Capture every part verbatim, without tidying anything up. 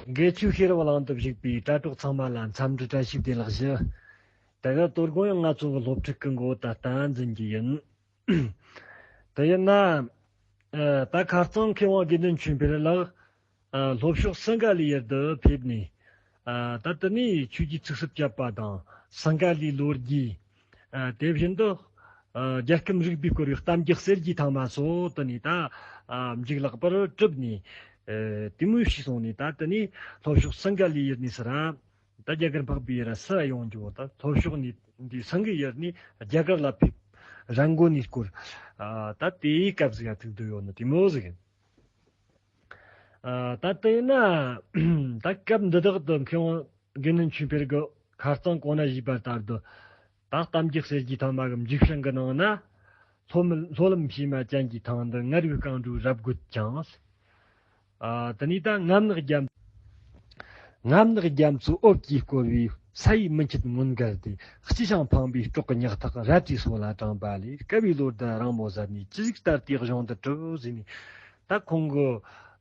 དགེ་ཆོས་ཤེས་རབ་གླིང་དུ་བཞུགས་པའི་གྲྭ་གྲོགས་ཚང་མ་ལ་འཚམས་འདྲི་བཀྲ་ཤིས་བདེ་ལེགས་ཞུ། དེ་ག་དོ་དགོང་ཡང་ང་ཚོ་གི་སློབ་ཕྲུག་གི་མགོ་ད་ལྟ་འཛིན་གྱི་ཡིན། དེ་ཡིན་ན། ཨ། ད་ཁ་རྩང་མཁས་དབང་དགེ་འདུན་ཆོས་འཕེལ་ལགས། ཨ། ལྷོ་ཕྱོགས་སིང་ག་ལའི་ཡུལ་དུ་ཕེབས་ནས། ཨ། ད་དེ་ནས་ཆོས་ཀྱི་ཚིགས་སུ་བཅད་པ་དང་སིང་ག་ལའི་ལོ་རྒྱུས། ཨ། དེ་བཞིན་དུ། ཨ། རྒྱལ་ཁམས་རིག་པའི་སྐོར་བའི་གཏམ་རྒྱུད་གསེར་གྱི་ཐང་མ་སོགས་དེ་ནས་ད། ཨ། འཇིགས་ལེགས་པར་གྲུབ་ནས། ཨ། དེ་མོ་ཞིག་སོང་ནས་ད་དེ་ནས་ལྷོ་ཕྱོགས་སིང་ག་ལའི་ཡུལ་ནས་སུ་ར། ད་རྒྱ་གར་འཕགས་པའི་ཡུལ་ལ་སུ་ར་ཡོང་རྒྱུ་བོ་ད་ལྷོ་ཕྱོགས་ནས་འདི་སང་གི་ཡུལ་ནས་རྒྱ་གར་ལ་ཕེབས། ར་མགོ་ནས་སྐོར། ཨ། ད་དེའི་སྐབས་ཟིག་ཡ་ཐུག་འདོད་ཡོད་ནི་དེ་མོ་ཟིག་ཡིན། ཨ། ད་དེ་ན། ད་སྐབས་འདི་དག་ཏུ་མཁས་དབང་དགེ་འདུན་ཆོས་འཕེལ་གྱི་ཁ་རྩང་གོང་ན་བཞུགས་པ་ལྟར་དུ། ད་གཏམ་རྒྱུད་གསེར་གྱི་ཐང་མ་གི་མཇུག་བྱང་གི་ནང་ན། ལྷོ་མི་ལྷོ་ལམ་བྱེ་མ་ཅན་གྱི་ཐང་འདི་ངར་བའི་རྐང་དྲུག་རབ་རྒོད་ཀྱང་། ཨ། དེ་ནས་ད་རྔམ་ནག་རྒྱ། རྔམ་ནག་རྒྱ་མཚོའི་འོབས་ཀྱིས་བསྐོར་བའི་ས་ཡི་མི་ཆད་མངོན་དགར་ཏེ། སྐྱིད་ཤིང་ཕངས་པའི་སྲོག་གི་ཉག་ཐག་རལ་གྲིའི་སོ་ལ་དྲངས་པ་ལས། བསྐལ་པའི་ལོ་ཟླ་རིང་མོ་ཟད་ནས། ཇི་ཞིག་ལྟར་དེའི་གཞུང་དུ་གྲུབ་ཟེར་ནས། ད་ཁོང་གི།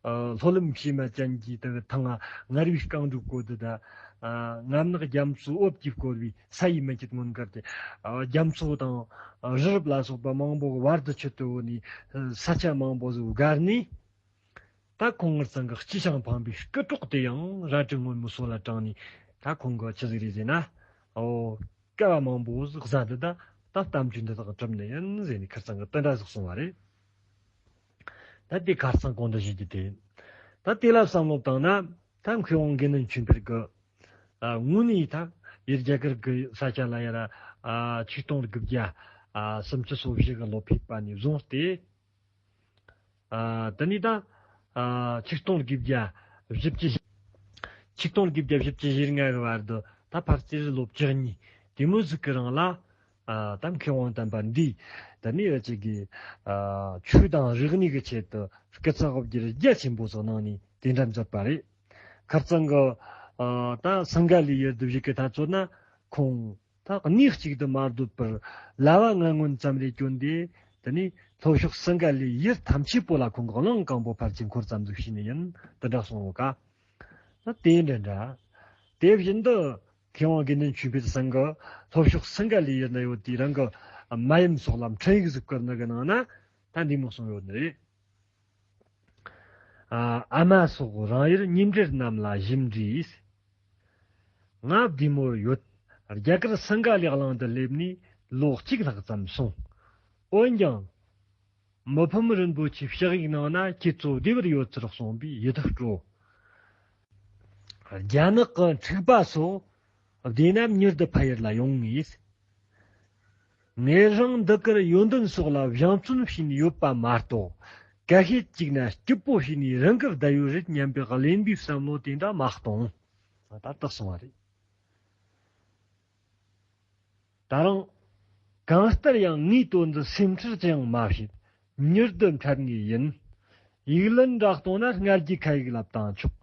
ཨ། ལྷོ་ལམ་བྱེ་མ་ཅན་གྱི་དེ་གི་ཐང་ང་ངར་བའི་རྐང་དྲུག་བསྐོར་དུ་ད། ཨ། རྔམ་ནག་རྒྱ་མཚོའི་འོབས་ཀྱིས་བསྐོར་བའི་ས་ཡི་མི་ཆད་མངོན་དགར་ཏེ། ཨ། རྒྱ་མཚོ་དང་། ཨ། རི་རབ་ལ་སོགས་པ་མང་པོ་གི་བར་དུ་ཆུད་དུ་བོ་ནས། ཨ། ས་ཆ་མང་པོ་ཟིག་བརྒལ་ནས། ད་ཁོང་ངར་ཚང་གི་སྐྱིད་ཤིང་ཕངས་པའི་རྐུ་སྲོག་དེ་ཡང་རལ་གྲི་སྔོན་མོའི་སོ་ལ་དྲངས་ནས། ད་ཁོང་གི་ཆི་ཟིག་རེད་ཟེར་ན། ཨོ། བསྐལ་པ་མང་པོ་ཟིག་ཟ་འདི་ད་ད་གཏམ་རྒྱུད་འདི་དག་གྲུབ་ནི་ཡིན་ཟེར་ནས་ཁ་རྩང་གི་དེ་འདྲ་ཟིག་གསུངས་པ་རེད། ད་དེ་ཁ་རྩང་གོང་དུ་བཞུགས་རྒྱུ་དེ། ད་དེ་ལ་བསམ་བློ་བཏང་ན། ད་མཁས་དབང་དགེ་འདུན་ཆོས་འཕེལ་གི། ཨ། དངོས་གནས་ད་ཡུལ་རྒྱ་གར་གི་ས་ཆ་ལ་ཡ་ར། ཨ། ཆིག་སྟོང་དགུ་བརྒྱ། ཨ། སུམ་ཅུ་སོ་བཞི་གི་ལོ་ཕེབས་པ་ནས་བཟུང་སྟེ། ཨ། དེ་ནས་ད། ཨ། ཆིག་སྟོང་དགུ་བརྒྱ་བཞི་བཅུ། ཆིག་སྟོང་དགུ་བརྒྱ་བཞི་བཅུ་ཞེ་ལྔ་གི་བར་དུ་ད་ཕལ་ཆེར་ལོ་བཅུ་གཉིས་དེ་མོ་ཟིག་གི་རིང་ལ། ཨ། ད་མཁས་དབང་དམ་པ་འདིས་དེ་ནས་ཨ་ཅིག་གི། ཨ། ཆོས་དང་རིག་གནས་ཀྱི་ཆེད་དུ་སྐུ་ཚེགས་བརྒྱ་རྒྱ་ཆེན་པོ་ཟིག་གནང་ནས་དེ་འདྲ་མཛད་པ་རེད། ཁ་རྩང་གི། ཨ། ད་སིང་ག་ལའི་ཡུལ་དུ་བཞུགས་ཀྱི་ད་ཚོད་ན་ཁོང་། ད་གནས་གཅིག་ཏུ་མ་སྡོད་པར་ལྭ་བ་ལྔ་སྔོན་ཙམ་རེ་གྱོན་ཏེ། དེ་ནས་ལྷོ་ཕྱོགས་སིང་ག་ལའི་ཡུལ་ཐམས་ཅད་པོ་ལ་ཁོང་གིས་གླིང་གང་པོ་ཕལ་ཆེར་འཁོར་ཙམ་ཟིག་བྱས་ནི་ཡིན། དེ་འདྲ་གསུངས་ཡོད་ཀ། ད་དེ་འདྲ་འདྲ། དེ་བཞིན་དུ་མཁས་དབང་དགེ་འདུན་ཆོས་འཕེལ་ཚང་གིས་ལྷོ་ཕྱོགས་སིང་ག་ལའི་ཡུལ་ན་ཡོད་དུས་རང་གི་མ་ཡུམ་སོགས་ལ་འཕྲིན་ཡིག་ཟིག་བསྐུར་ནི་གི་ནང་ན་ད་འདི་མོ་གསུངས་ཡོད་ནི་རེད། ཨ། ཨ་མ་སོགས་རང་ཡུལ་ཉེ་འབྲེལ་རྣམས་ལ་ཞིབ་འདྲིས། ང་བདེ་མོར་ཡོད། རྒྱ་གར་སིང་ག་ལའི་གླིང་དུ་སླེབས་ནས་ལོ་གཅིག་ལྷག་ཙམ་སོང་། འོན་ཀྱང་། མི་ཕམ་རིན་པོ་ཆེའི་ཕྱག་ཡིག་ནང་ན་ཁྱེད་ཚོ་བདེ་བར་ཡོད་ཚུལ་གསུངས་པས་ཡིད་དུ་སྤྲོ། རྒྱ་ནག་གི་འཁྲུག་པ་སོགས་བདེ་ན་མྱུར་དུ་ཕ་ཡུལ་ལ་ཡོང་ངེས། ངེད་རང་འདི་གར་ཡོན་ཏན་སོགས་ལ་བྱམས་བརྩོན་བྱས་ནས་ཡོད་པ་མ་གཏོགས། ཀ་ཤེད་གཅིག་ན་སྐྱིད་པོ་བྱས་ནས་རང་གི་བསྡད་ཡོད་རེད་སྙམ་པའི་གླེན་པའི་བསམ་བློ་དེ་འདྲ་མ་གཏོང་། ད་ལྟ་སོང་བ་རེད། ད་རུང་། གང་ལྟར་ཡང་ངའི་དོན་དུ་སེམས་ཁྲལ་ཅི་ཡང་མ་བྱེད། མྱུར་དུ་འཕྲད་ངེས་ཡིན། ཡིག་ལན་འདྲ་གཏོང་ན་སྔར་གྱི་ཁ་ཡིག་ལ་བཏང་ཆོག་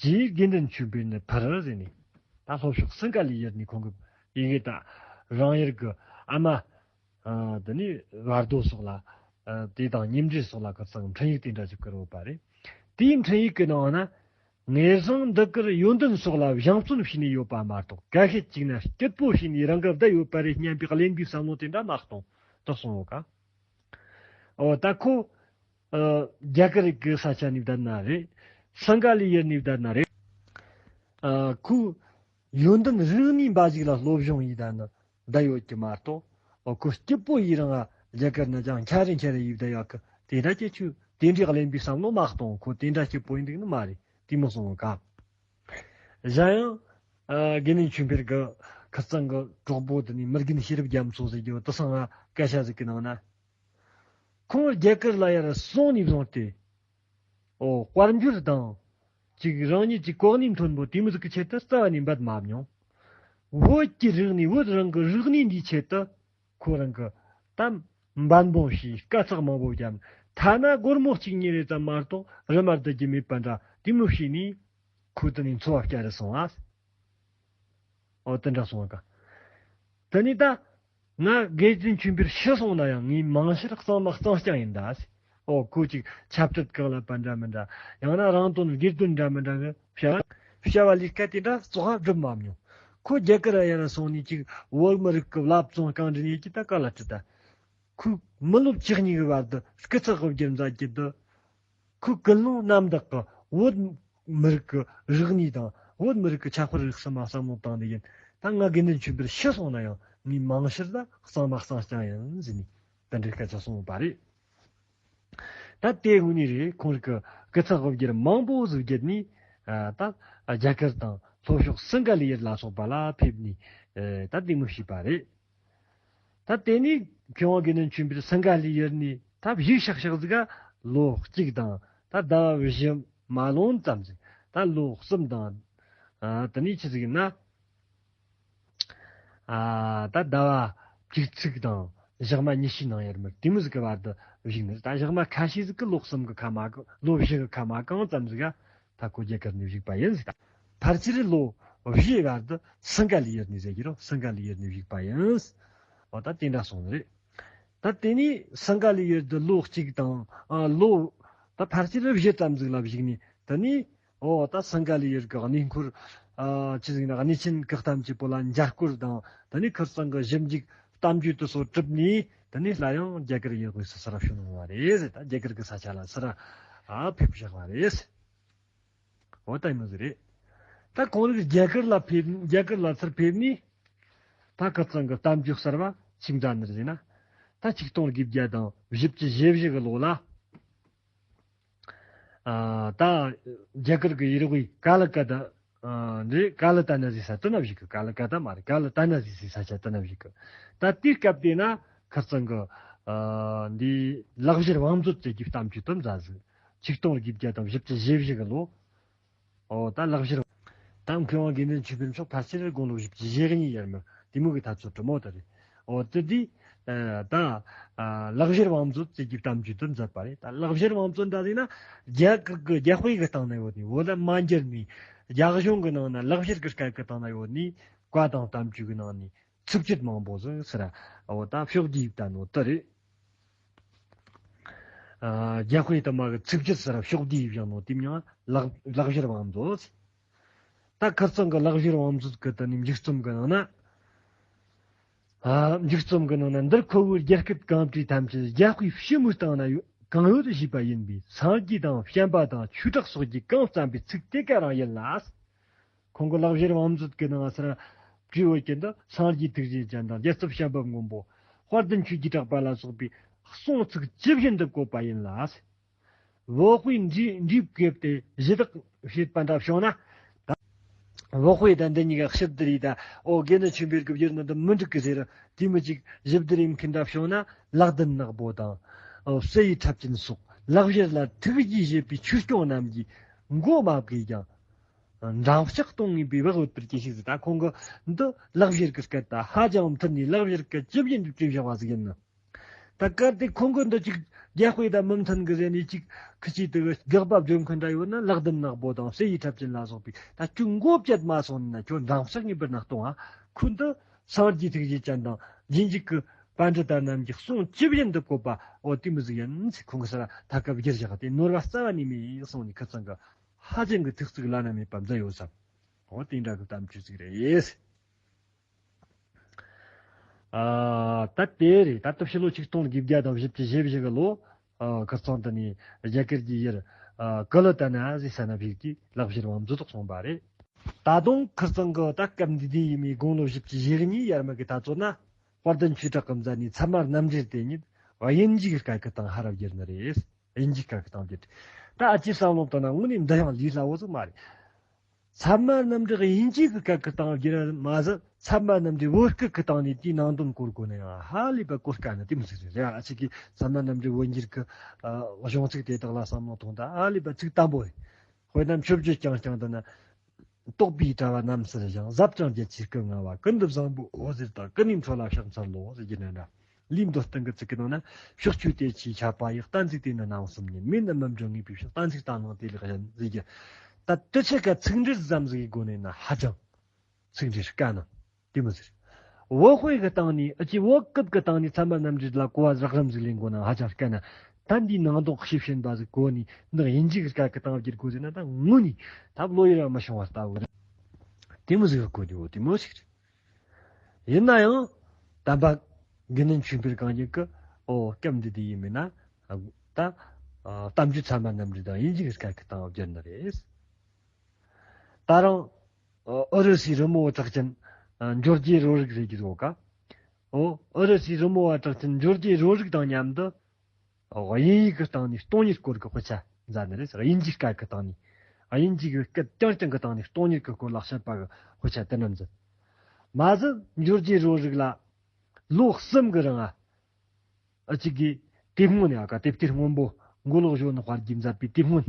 ཅེས་དགེ་འདུན་ཆོས་འཕེལ་ནས་ཕུལ་ཟེར་ནས། ད་ལྷོ་ཕྱོགས་སིང་ག་ལའི་ཡུལ་ནས་ཁོང་གིས་ཡི་གེ་ད་རང་ཡུལ་གྱི་ཨ་མ། ཨ། དེ་ནས་བར་དོ་སོགས་ལ། ཨ། དེ་དང་མཉམ་འབྲེལ་སོགས་ལ་ཁ་སང་འཕྲིན་ཡིག་དེ་འདྲ་ཞིག་བསྐུར་ཡོད་པ་རེད། དེའི་འཕྲིན་ཡིག་གི་ནང་ན། ངེད་རང་འདི་གར་ཡོན་ཏན་སོགས་ལ་བྱམས་བརྩོན་བྱས་ནས་ཡོད་པ་མ་གཏོགས། ཀ་ཤེད་གཅིག་ན་སྐྱིད་པོ་བྱས་ནས་རང་གིས་བསྡད་ཡོད་པ་རེད་སྙམ་པའི་གླེན་པའི་བསམ་བློ་དེ་འདྲ་མ་གཏོང་། དེ་གསུངས་ཡོད་ཀ། འོ་ད་ཁོ། ཨ། རྒྱ་གར་གྱི་ས་ཆ་ནས་བསྡད་ན་རེད། སིང་ག་ལའི་ཡུལ་ནས་བསྡད་ན་རེད། ཨ། ཁོ་ཡོན་ཏན་རིག་གནས་འབའ་ཞིག་ལ་སློབ་སྦྱོང་ཡས་བསྡད་ན་བསྡད་ཡོད་ཀྱི་མ་གཏོགས། འོ་ཁོ་སྐྱིད་པོ་ཡས་རང་ང་རྒྱ་གར་ན་ཅང་འཁྱར་རེ་འཁྱར་རེ་ཡས་བསྡད་ཡོད་ཀི། དེ་འདྲ་སྐྱིད་ཆུ་དེ་འདྲའི་གླེན་པའི་བསམ་བློ་མ་གཏོང་། ཁོ་དེ་འདྲ་སྐྱིད་པོ་ཡིན་འདུག་ནི་མ་རེད། དེ་མོ་གསུངས་ཀ། གཞན་ཡང་། ཨ། དགེ་འདུན་ཆོས་འཕེལ་གྱི་ཁ་རྩང་གི་གྲོགས་པོ་དེ་ནི་མི་རྒན་ཤེས་རབ་རྒྱ་མཚོ་ཟེར་རྒྱུ་དེ་སང་ང་སྐད་ཆ་ཟིག་གི་ནང་ན། ཁོང་རྒྱ་གར་ལ་ཡར་སོང་ནས་བཟུང་སྟེ། འོ། དཔལ་འབྱོར་དང་། ཅིག་རང་ཉིད་ཀྱི་གོ་གནས་མཐོན་པོ་དེ་མོ་ཟིག་གི་ཆེད་དུ་རྩ་བ་ནས་འབད་མ་མྱོང་། བོད་ཀྱི་རིག་གནས། བོད་རང་གི་རིག་གནས་འདིའི་ཆེད་དུ་ཁོ་རང་གིས་ད་འབད་འབུངས་བྱས། དཀའ་ཚེགས་མང་པོ་བརྒྱབ། ཐ་ན་སྒོར་མོ་གཅིག་གཉིས་རེ་ཙམ་མ་གཏོགས་རིན་མ་བསྡད་རྒྱུ་མེད་པ་འདྲ། དེ་མོ་བྱས་ནས་ཁོ་དེ་ནས་འཚོ་བ་སྐྱེལ་རེ་སོང་ཨ། འོ་དེ་འདྲ་སོང་བ་ཀ། དེ་ནས་ད་ང་དགེ་འདུན་ཆོས་འཕེལ་ཤི་སོང་ན་ཡང་ངའི་མིང་ཕྱིར་གཙང་མ་གཙང་རྐྱང་ཡིན་ད། ཨོ་ཁོ་ཅིག་ཆབ་སྲིད་གང་ལ་པ་འདྲ་མི་འདྲ། ཡང་ན་རང་དོན་སྒེར་དོན་འདྲ་མི་འདྲ་གི་བྱ་བ་བྱ་བ་ལས་ཀ་དེ་འདྲ་བཙོག་པ་སྒྲུབ་མ་མྱོང་། ཁོ་རྒྱ་གར་ཡར་སོང་ནས་ཅིག་བོད་མི་རིགས་ཀྱི་བླ་བཙོང་རྐང་འདྲི་ནས་ཀྱི་ད་ག་ལ་ཁྲིད་ད། ཁོས་མི་ལོ་བཅུ་གཉིས་ཀྱི་བར་དུ་སྐུ་ཚེགས་དབུ་བརྒྱུད་མཛད་རྒྱུ་དུ། ཁོའི་ཀུན་སློང་རྣམ་དག་གི་བོད་མི་རིགས་ཀྱི་རིག་གནས་དང་བོད་མི་རིགས་ཀྱི་ཁྱད་པར་རིག་གསུམ་མ་བསམ་བློ་བཏང་ནས་ཡིན། ད་ང་དགེ་འདུན་ཆོས་འཕེལ་ཤི་སོང་ན་ཡང་ངའི་མིང་ཕྱིར་ད་གཙང་མ་གཙང་རྐྱང་ཡིན་ཟེར་ནས་དེ་འདྲའི་སྐད་ཆ་གསུངས་པ་རེད། ད་དེ་སྔོན་ནས་རེད། ཁོང་རིགས་ཀྱི་སྐུ་ཚེགས་དབུ་བརྒྱུད་མང་པོ་ཟིག་བརྒྱུད་ནས་ད་རྒྱ་གར་དང་ལྷོ་ཕྱོགས་སིང་ག་ལའི་ཡུལ་ལ་སོགས་པ་ལ་ཕེབས་ནས་ད་དེ་མོ་བྱས་པ་རེད། ད་དེ་ནས་མཁས་དབང་དགེ་འདུན་ཆོས་འཕེལ་སིང་ག་ལའི་ཡུལ་ནས་ད་བཞུགས་ཤག་ཤག་ཟིག་ག་ལོ་གཅིག་དང་ད་ཟླ་བ་བཞི་མ་ལོན་ཙམ་ཟིག་ད་ལོ་གསུམ་དང་ཨ་དེ་ནས་ཆི་ཟིག་ཡིན་ན། ཨ་ད་ཟླ་བ་བཅུ་གཅིག་དང་ཞག་མ་ཉི་ཤུའི་ནང་ཡར་མར་དེ་མོ་ཟིག་གི་བར་དུ་བཞུགས་ནས། ད་ཞག་མ་ཁ་ཤས་ཟིག་གི་ལོ་གསུམ་གི་ཁ་མ་གང་ལོ་བཞི་གི་ཁ་མ་གང་ཙམ་ཟིག་ག་ད་ཁོ་རྒྱ་གར་ནས་བཞུགས་པ་ཡིན་ཟེར། ད་ཕལ་ཆེར་ལོ་བཞིའི་བར་དུ་སིང་ག་ལའི་ཡུལ་ནས་ཟེར་གྱི་རོ། སིང་ག་ལའི་ཡུལ་ནས་བཞུགས་པ་ཡིན། འོ་ད་དེ་འདྲ་སོང་ནི་རེད། ད་དེ་ནས་སིང་ག་ལའི་ཡུལ་དུ་ལོ་གཅིག་དང་ཨ་ལོ་ད་ཕལ་ཆེར་བཞི་ཙམ་ཟིག་ལ་བཞུགས་ནས། དེ་ནས་འོ་ད་སིང་ག་ལའི་ཡུལ་གྱི་གནས་སྐོར་ཨ་ཆི་ཟིག་ན་གནས་ཆེན་བཀའ་གདམས་ཀྱི་པོ་ལ་མཇལ་སྐོར་དང་། དེ་ནས་ཁིར་ཚང་གི་ཞིབ་འཇུག་གཏམ་རྒྱུད་དུ་སོགས་གྲུབ་ནས། དེ་ནས་སླར་ཡང་རྒྱ་གར་ཡུལ་དབུས་སུ་གསར་བྱོན་ཡོང་བ་རེད་ཟེར། ད་རྒྱ་གར་གྱི་ས་ཆ་ལ་གསར་ཨ་ཕེབས་བཞག་པ་རེད། འོ་ད་ཡིན་ནོ་ཟིག་རེད། ད་ཁོང་རིགས་རྒྱ་གར་ལ་ཕེབས། རྒྱ་གར་ལ་ཚུར་ཕེབས་ནས་ད་ཁིར་ཚང་གི་གཏམ་རྒྱུད་གསར་བ་ཆི་མོ་ཟིག་ཡིན་ཟེར་ན། ད་ཆིག་སྟོང་དགུ་བརྒྱ་དང་བཞི་བཅུ་ཞེ་བཞི་གི་ལོ་ལ། ཨ་ད་རྒྱ་གར་གྱི་ཡུལ་དབུས་ཀ་ལི་ཀ་ཏ། ཨ་འདི་ཀ་ལི་ཏ་ན་ཟེར་ས་དེ་ན་བཞུགས་གི། ཀ་ལི་ཀ་ཏ་མ་རེད། ཀ་ལི་ཏ་ན་ཟེར་ས་ཆ་དེ་ན་བཞུགས་གི། ད་དེའི་སྐབས་དེ་ན་ཁིར་ཚང་གི་ཨ་འདི་ལག་བཞར་བང་མཛོད་ཟེར་གྱི་གཏམ་རྒྱུད་དེ་མཛད་ཟིག་ཆིག་སྟོང་དགུ་བརྒྱ་དང་བཞི་བཅུ་ཞེ་བཞི་གི་ལོ། ཨོ་ད་ལག་བཞར། ད་མཁས་དབང་དགེ་འདུན་ཆོས་འཕེལ་མཆོག་ཕལ་ཆེར་དགུང་ལོ་བཞི་བཅུ་ཞེ་གཉིས་ཡར་མར་དེ་མོ་གི་ཐག་ཚོད་དྲི་མོ་དེ་རེད། ཨོ་དེ་དུས་ད་ལག་བཞར་བང་མཛོད་ཟེར་གྱི་གཏམ་རྒྱུད་དེ་མཛད་པ་རེད། ད་ལག་བཞར་བང་མཛོད་འདྲ་ཟིག་ན་རྒྱ་གི་རྒྱ་དཔེ་གི་སྟེང་ན་ཡོད་ནི། བོད་ལ་མ་འགྱུར་ནི། རྒྱ་གཞུང་གི་ནང་ན་ལག་བཞར་གི་སྐད་གི་སྟེང་ན་ཡོད་ནི་བཀའ་དང་གཏམ་རྒྱུད་གི་ནང་ནས་ཚིགས་བཅད་མང་པོ་ཟིག་ཟེར། ཨོ་ད་ཕྱོགས་བསྡུས་ཡིབ་ད་ནོ་དེ་རེད། ཨ་རྒྱ་དཔེ་དུ་མ་གི་ཚིགས་བཅད་ཟེར་ཕྱོགས་བསྡུས་ཡིབ་བཞག་ནོ་དེ་མྱིང་ལག་ལག་བཞར་བང་མཛོད། ད་ཁིར་ཚང་གི་ལག་བཞར་བང་མཛོད་གི་དེ་ནི་མཇུག་རྩོམ་གི་ནང་ན། ཨ་མཇུག་རྩོམ་གི་ནང་ན། འདིར་ཁོ་བོའི་རྒྱལ་ཁབ་གང་བྲིས་ཐམས་ཅད་རྒྱ་དཔེའི་ཕྱི་མོའི་སྟེང་ན་ཡོད་གང་ཡོད་ཞེས་པ་ཡིན་པས། སངས་རྒྱས་དང་བྱམས་པ་དང་ཆོས་གྲགས་སོགས་ཀྱིས་གང་བརྩམས་པའི་ཚིག་དེ་ག་རང་ཡིན་ལ། ཁོང་གི་ལག་བཞར་བང་མཛོད་ཀྱི་ནང་ཟེར་བྲིས་ཡོད་ཀྱི་འདི་སངས་རྒྱས་ཐུགས་རྗེ་ཅན་དང་རྒྱལ་ཚབ་བྱམས་པ་མགོན་པོ། དཔལ་ལྡན་ཆོས་ཀྱི་གྲགས་པ་ལ་སོགས་པའི་གསུང་ཚིག་ཇི་བཞིན་དུ་བཀོད་པ་ཡིན་ལ། བོད་དཔེ་འབྲི་འབྲི་བཀོད་དེ་གཞི་བདག་བྱེད་པ་འདྲ་བྱུང་ན། ད་བོད་དཔེ་དང་འདི་གཉིས་ཀ་ཕྱིར་བསྡུར་ཡིས་ད་ཨོ་དགེ་འདུན་ཆོས་འཕེལ་གྱི་བསྒྱུར་ནི་འདི་མི་འགྲིག་གི་ཟེར། དེ་མི་གཅིག་གཞི་བསྡུར་ཡིན་མཁན་འདྲ་བྱུང་ན། ལག་ལྡན་ནག་པོ་དང་ཨོ་གསེར་ཡི་ཁྲབ་ཅན་སོགས་ལག་བཞར་ལ་ཐུགས་རྗེས་བཞེས་པའི་ཆོས་སྐྱོང་རྣམས་ཀྱིས་མགོ་མ་བགོས་ཀྱང་། འགྲམ་ལྕག་གཏོང་ངེས་པའི་བག་ཡོད་པར་གྱིས་ཤིག་ཟེར། ད་ཁོང་གི་འདི་ལག་བཞར་གྱི་སྐད་ད་ཧ་ཅང་མཐུན་ནས་ལག་བཞར་སྐད་ཇི་བཞིན་དུ་བྲིས་བཞག་པ་ཟིག་ཡིན་ནི། ད་གལ་ཏེ་ཁོང་གི་འདི་ཅིག་རྒྱ་དཔེ་དང་མི་མཐུན་གི་ཟེར་ནས་ཅིག་ཁི་ཆོས་དེ་གི་དགག་པ་བརྗོད་མཁན་འདྲ་ཡོད་ན། ལག་ལྡན་ནག་པོ་དང་གསེར་ཡི་ཁྲབ་ཅན་ལ་སོགས་པའི་ད་ཁྱོད་མགོ་བཅད་མ་སོང་ན་ཁྱོད་འགྲམ་ལྕག་ངེས་པར་ན་གཏོང་ཨ། ཁོ་འདི་སངས་རྒྱས་ཐུགས་རྗེ་ཅན་དང་རྗེས་འཇུག་གི་པཎྜི་ཏ་རྣམས་ཀྱི་གསུང་ཇི་བཞིན་དུ་བཀོད་པ་འོ་དེ་མོ་ཟིག་ཡིན་ཟེར། ཁོང་གི་སར་ཐད་ཀར་བསྒྱུར་བཞག་སྟེ་ནོར་བ་རྩ་བ་ནས་མེད་གསུངས་ནས་ཁིར་ཚང་གི་ཧ་ཅང་གི་ཐུགས་གཙིགས་བླ་ན་མེད་པ་མཛད་ཡོད་ས། འོ་དེ་འདྲ་གི་གཏམ་རྒྱུད་ཅིག་རེད། ཨ་ད་དེ་རེད། ད་ལྟ་ཕྱི་ལོ་ཆིག་སྟོང་དགུ་བརྒྱ་དང་བཞི་བཅུ་ཞེ་བཞི་གི་ལོ། ཨ་ཁིར་ཚང་དེ་ནས་རྒྱ་གར་གྱི་ཡུལ་ཨ་ཀ་ལི་ཏ་ན་ཟེར་ས་ན་བཞུགས་ཀྱི་ལག་བཞར་བང་མཛོད་དུ་སོང་པ་རེད། ད་དུང་ཁིར་ཚང་གི་ད་སྐབས་འདི་དུས་ཡིན་མི་དགུང་ལོ་བཞི་བཅུ་ཞེ་གཉིས་ཡར་མར་གི་ད་ཚོད་ན། དཔལ་ལྡན་ཆོས་གྲགས་ཀྱིས་མཛད་ནི་ཚད་མ་རྣམ་འགྲེལ་དེ་ཉིད་དབྱིན་ཇིའི་སྐད་ཀྱི་སྟེང་ཧར་བསྒྱུར་ནི་རེད། དབྱིན་ཇིའི་སྐད་ཀྱི་སྟེང་བསྒྱུར། ད་ཨ་ཅེ་བསམ་བློ་བཏང་ན་དངོས་གནས་འདི་ཡང་ལས་སླ་བོ་ཟིག་མ་རེད། ཚད་མ་རྣམ་འགྲེལ་དབྱིན་ཇི་གི་སྐད་ཀྱི་སྟེང་བསྒྱུར་མ་ཟད། ཚད་མ་རྣམ་འགྲེལ་བོད་སྐད་ཀྱི་སྟེང་ནས་དེའི་ནང་དོན་གོ་དགོས་ན་ཡང་ཧ་ལས་པ་གོ་དཀའ་ནི་དེ་མོ་ཟིག་རེད། རེད་ཨ་ཅེ་གིས་ཚད་མ་རྣམ་འགྲེལ་བོད་འགྱུར་གྱི་ཨ་གཞུང་ཚིག་དེ་དག་ལ་བསམ་བློ་ཐོངས་དང་ཧ་ལས་པ་ཚིག་དམ་པོ་རེད། དཔེར་ན་མཆོད་བརྗོད་རྐྱང་རྐྱང་དུ་ན། རྟོག་པའི་དྲ་བ་རྣམ་གསལ་ཞིང་། ཟབ་ཅིང་རྒྱ་ཆེའི་སྐུ་མངའ་བ། ཀུན་ཏུ་བཟང་པོའི་འོད་ཟེར་དང་། ཀུན་ནས་འཕྲོ་ལ་ཕྱག་འཚལ་ལོ་ཟེར་གྱི་ནི་འདྲ། ལེའུ་མདོ་སྟེང་གི་ཚིག་གི་ནང་ན། ཕྱོགས་བཅུའི་བསྟན་བཅོས་ཁྱབ་པ་ཡི། གཏན་ཚིགས་དེ་ནི་རྣམ་གསུམ་ཡིན། མེད་ན་མི་འགྲུབ་ངེས་པའི་ཕྱིར། གཏན་ཚིགས་དང་ནང་དེ་ལེགས་གཞན་ཟེར་གྱི། ད་དེ་ཆ་ག་ཚིག་འགྲེལ་ཙམ་ཟིག་གི་སྒོ་ནས་ན་ཧ་ཅང་ཚིག་འགྲེལ་དཀའ་ན་དེ་མོ་ཟེར། བོད་དཔེ་གི་སྟེང་ནས་ཨ་ཅེ་བོད་སྐད་གི་སྟེང་ནས་ཚད་མ་རྣམ་འགྲེལ་ལ་གོ་བ་རགས་རིམ་ཟིག་ལེན་དགོས་ན་ཧ་ཅང་དཀའ་ན། ད་འདིའི་ནང་དོན་ཤེས་བཞིན་པ་ཟིག་གོ་ནས་འདི་དབྱིན་ཇི་གི་སྐད་ཀྱི་སྟེང་བསྒྱུར་དགོས་ཟེར་ན་ད་དངོས་ནས་ད་བློ་ཡུལ་ར་མི་ཤོང་བ་ལྟ་བུ་རེད། དེ་མོ་ཟིག་གོ་རྒྱུ་བོ་དེ་མོ་ཞིག་རེད། ཡིན་ན་ཡང་དམ་པ་དགེ་འདུན་ཆོས་འཕེལ་གང་ཉིད་ཀྱི་ཨོ་སྐབས་འདི་དེ་ཡིན་མིན་ན་ད་གཏམ་རྒྱུད་ཚད་མ་རྣམ་འགྲེལ་དང་དབྱིན་ཇི་གི་སྐད་ཀྱི་སྟེང་བསྒྱུར་ནི་རེད། ད་རུང་ཨུ་རུ་སུའི་རི་མོ་བ་གྲགས་ཅན་འབྱོར་རྗེ་རོ་རིག་རེད་ཀྱི་ཟོ་ཀ་ཨོ་ཨུ་རུ་སུའི་རི་མོ་བ་གྲགས་ཅན་འབྱོར་རྗེ་རོ་རིག་དང་མཉམ་དུ་དབྱིན་ཡིག་གི་སྟེང་ནས་སྟོང་ཉིད་སྐོར་གྱི་དཔེ་ཆ་མཛད་ནི་རེད། དབྱིན་ཇིའི་སྐད་ཀྱི་སྟེང་ནས་དབྱིན་ཇི་གི་སྐད་རྐྱང་རྐྱང་གི་སྟེང་ནས་སྟོང་ཉིད་ཀྱི་སྐོར་ལ་བཤད་པ་གི་དཔེ་ཆ་དེ་འདྲ་མཛད། མ་ཟད་འབྱོར་རྗེ་རོ་རིག་ལ་ལོ་གསུམ་གི་རིང་ཨ་ཨ་ཅིག་གིས་དེབ་སྔོན་ཡ་ག་དེབ་ཐེར་སྔོན་པོ་མགོ་ལོག་གཞོན་ནུ་དཔལ་གྱིས་མཛད་པའི་དེབ་སྔོན་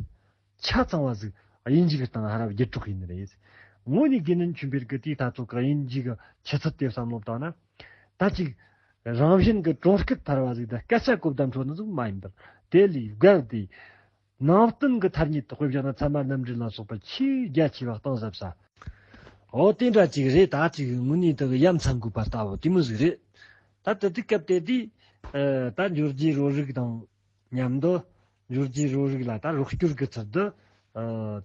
ཆ་ཚང་བ་ཟིག་དབྱིན་ཇི་གི་སྟེང་ཧ་ར་བསྒྱུར་གྲོགས་ཡིན་ནི་རེད། དངོས་ནས་དགེ་འདུན་ཆོས་འཕེལ་གི་དེའི་ད་ཚོ་གི་དབྱིན་ཇི་གི་ཆུ་ཚད་དེ་བསམ་བློ་བཏང་ན། ད་ཅིག་རང་བཞིན་གི་གྲོང་སྐད་ཐར་བ་ཟིག་དང་སྐད་ཆ་གོ་བརྡ་འཕྲོད་ནི་ཟིག་མ་ཡིན་པར་དེ་ལས་བརྒལ་ཏེ། ནང་བསྟན་གྱི་ཐ་སྙད་དུ་དཔེ་བཞག་ན་ཚད་མ་རྣམ་འགྲེལ་ལ་སོགས་པ་ཆེས་རྒྱ་ཆེ་བ་གཏིང་ཟབ་ས། འོ་དེ་འདྲ་ཅིག་རེད། ད་ཅིག་དངོས་གནས་དག་ཡ་མཚན་དགོས་པ་ལྟ་བུ་དེ་མོ་ཟིག་རེད། ད་དེ་དུས་སྐབས་དེ་དུས་ད་འབྱོར་རྗེ་རོ་རིག་དང་མཉམ་དུ་འབྱོར་རྗེ་རོ་རིག་ལ་ད་རོགས་སྐྱོར་གྱི་ཚུལ་དུ་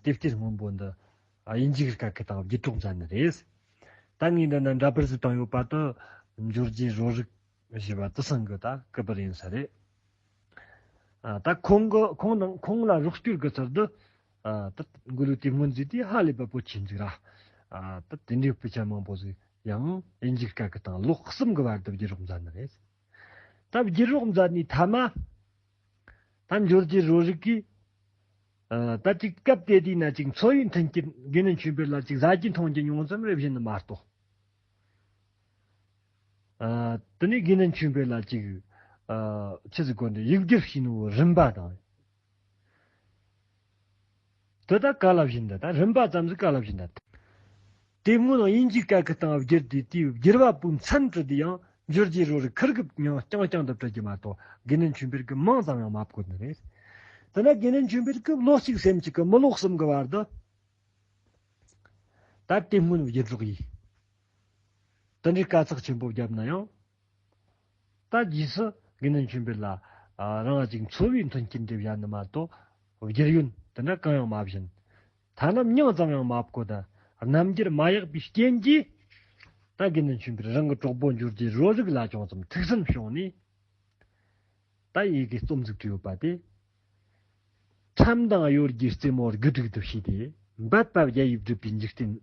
དེབ་ཐེར་སྔོན་པོ་འདི་དབྱིན་ཇི་གི་སྐད་ཀྱི་སྟེང་བསྒྱུར་གྲོགས་མཛད་ནི་རེད། ད་ངས་འདི་ན་འདྲ་པར་ཟིག་བཏང་ཡོད་པ་དུ་འབྱོར་རྗེ་རོ་རིག་ཞེས་པ་དུ་སང་གི་ད་སྐུ་པར་ཡིན་ས་རེད། ཨ་ད་ཁོང་གི་ཁོང་ནང་ཁོང་ལ་རོགས་སྐྱོར་གི་ཚུལ་དུ་ཨ་ད་མགོ་ལོག་དེབ་སྔོན་ཟིག་དེ་ཧ་ལས་པ་པོ་ཆེ་འཇིག་ར། ཨ་ད་དེ་འདྲའི་དཔེ་ཆ་མང་པོ་ཟིག་ཡང་དབྱིན་ཇིའི་སྐད་ཀྱི་སྟེང་ལོ་གསུམ་གི་བར་དུ་བསྒྱུར་རོགས་མཛད་ནི་རེད། ད་བསྒྱུར་རོགས་མཛད་ནི་ཐ་མ་ད་འབྱོར་རྗེ་རོ་རིག་གིས་ཨ་ད་ཅིག་སྐབས་དེ་དུས་ན་ཅིག་འཚོ་བའི་མཐུན་རྐྱེན་དགེ་འདུན་ཆོས་འཕེལ་ལ་ཅིག་ཟ་རྒྱུ་འཐུང་རྒྱུ་ཉུང་ཙམ་རེ་བྱིན་ནི་མ་གཏོགས། ཨ་དེ་ནས་དགེ་འདུན་ཆོས་འཕེལ་ལ་ཅིག་ཨ་ཆི་ཟིག་གོ་འདི་ཡིག་སྒྱུར་བྱས་ནོ་རིམ་པ་དང་། དེ་ད་ག་ལ་བྱིན་ད་ད་རིམ་པ་ཙམ་ཟིག་ག་ལ་བྱིན་ད། དེ་སྔོན་དབྱིན་ཇིའི་སྐད་ཀྱི་སྟེང་བསྒྱུར་དུས་དེའི་བསྒྱུར་བ་པོའི་མཚན་བྲིས་དུས་ཡང་འབྱོར་རྗེ་རོ་རིག་ཁིར་གི་མྱིང་རྐྱང་རྐྱང་དུ་བྲི་རྒྱུ་མ་གཏོགས་དགེ་འདུན་ཆོས་འཕེལ་གི་མིང་ཙམ་ཡང་མ་བཀོད་ནི་རེད། དེ་ན་དགེ་འདུན་ཆོས་འཕེལ་གི་ལོ་གཅིག་སེམས་གཅིག་གི་མི་ལོ་གསུམ་གི་བར་དུ། ད་དེ་སྔོན་བསྒྱུར་རོགས་ཡིན། དེ་འདྲའི་དཀའ་ཚེགས་ཆེན་པོ་བརྒྱབ་ན་ཡང་། ད་རྗེས་སུ་དགེ་འདུན་ཆོས་འཕེལ་ལ་ཨ་རང་ཅིག་འཚོ་བའི་མཐུན་རྐྱེན་དེ་བཞག་ནི་མ་གཏོགས་བསྒྱུར་ཡོན་དེ་འདྲ་གང་ཡང་མ་བྱིན། ཐ་ན་མྱིང་ཙམ་ཡང་མ་བཀོད་དེ་རྣམ་འགྱུར་མ་ཡག་པའི་རྐྱེན་གྱིས་ད་དགེ་འདུན་ཆོས་འཕེལ་རང་གི་གྲོགས་པོ་འབྱོར་རྗེ་རོ་རིག་ལ་ཅུང་ཙམ་ཐུགས་སེམས་བྱུང་ནས། ད་ཡི་གེ་རྩོམ་ཟིག་བྲིས་ཡོད་པ་དེ། ཁྲམ་དང་གཡོ་སྒྱུའི་རྩེ་མོ་དགུ་དྲུག་ཏུ་ཕྱེས་ཏེ། འབད་པ་བརྒྱ་ཡིས་བསྒྲུབས་པའི་འཇིག་རྟེན།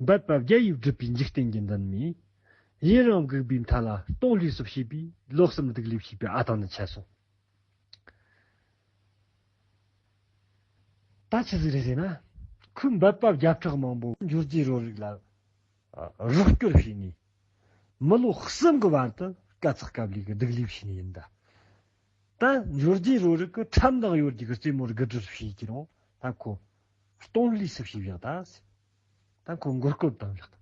འབད་པ་བརྒྱ་ཡིས་བསྒྲུབས་པའི་འཇིག་རྟེན་གྱི་མདུན་མས། ཡུན་རིང་བསྒུགས་པའི་མཐའ་ལ་སྟོང་ལུས་སུ་ཕྱིས་པའི་ལོ་གསུམ་སྡུག་ལས་བྱས་པའི་ཨ་ཐང་ནི་ཆད་སོང་། ད་ཆི་ཟིག་རེད་ཟེར་ན། ཁོས་འབད་པ་བརྒྱ་ཕྲག་མང་པོ་འབྱོར་རྗེ་རོ་རིག་ལ་རོགས་སྐྱོར་བྱས་ནས། མི་ལོ་གསུམ་གི་བར་དུ་དཀའ་ཚེགས་དཀའ་ལས་ཀྱི་སྡུག་ལས་བྱས་ནས་ཡིན་ད། ད་འབྱོར་རྗེ་རོ་རིག་གི་ཁྲམ་དང་གཡོ་སྒྱུ་གི་རྩེ་མོ་དགུ་སྒྲིལ་བྱས་ཀྱི་རུང་ད་ཁོ་སྟོང་ལུས་སུ་ཕྱིས་བཞག་ད། ད་ཁོ་མགོ་སྐོར་བཏང་བཞག་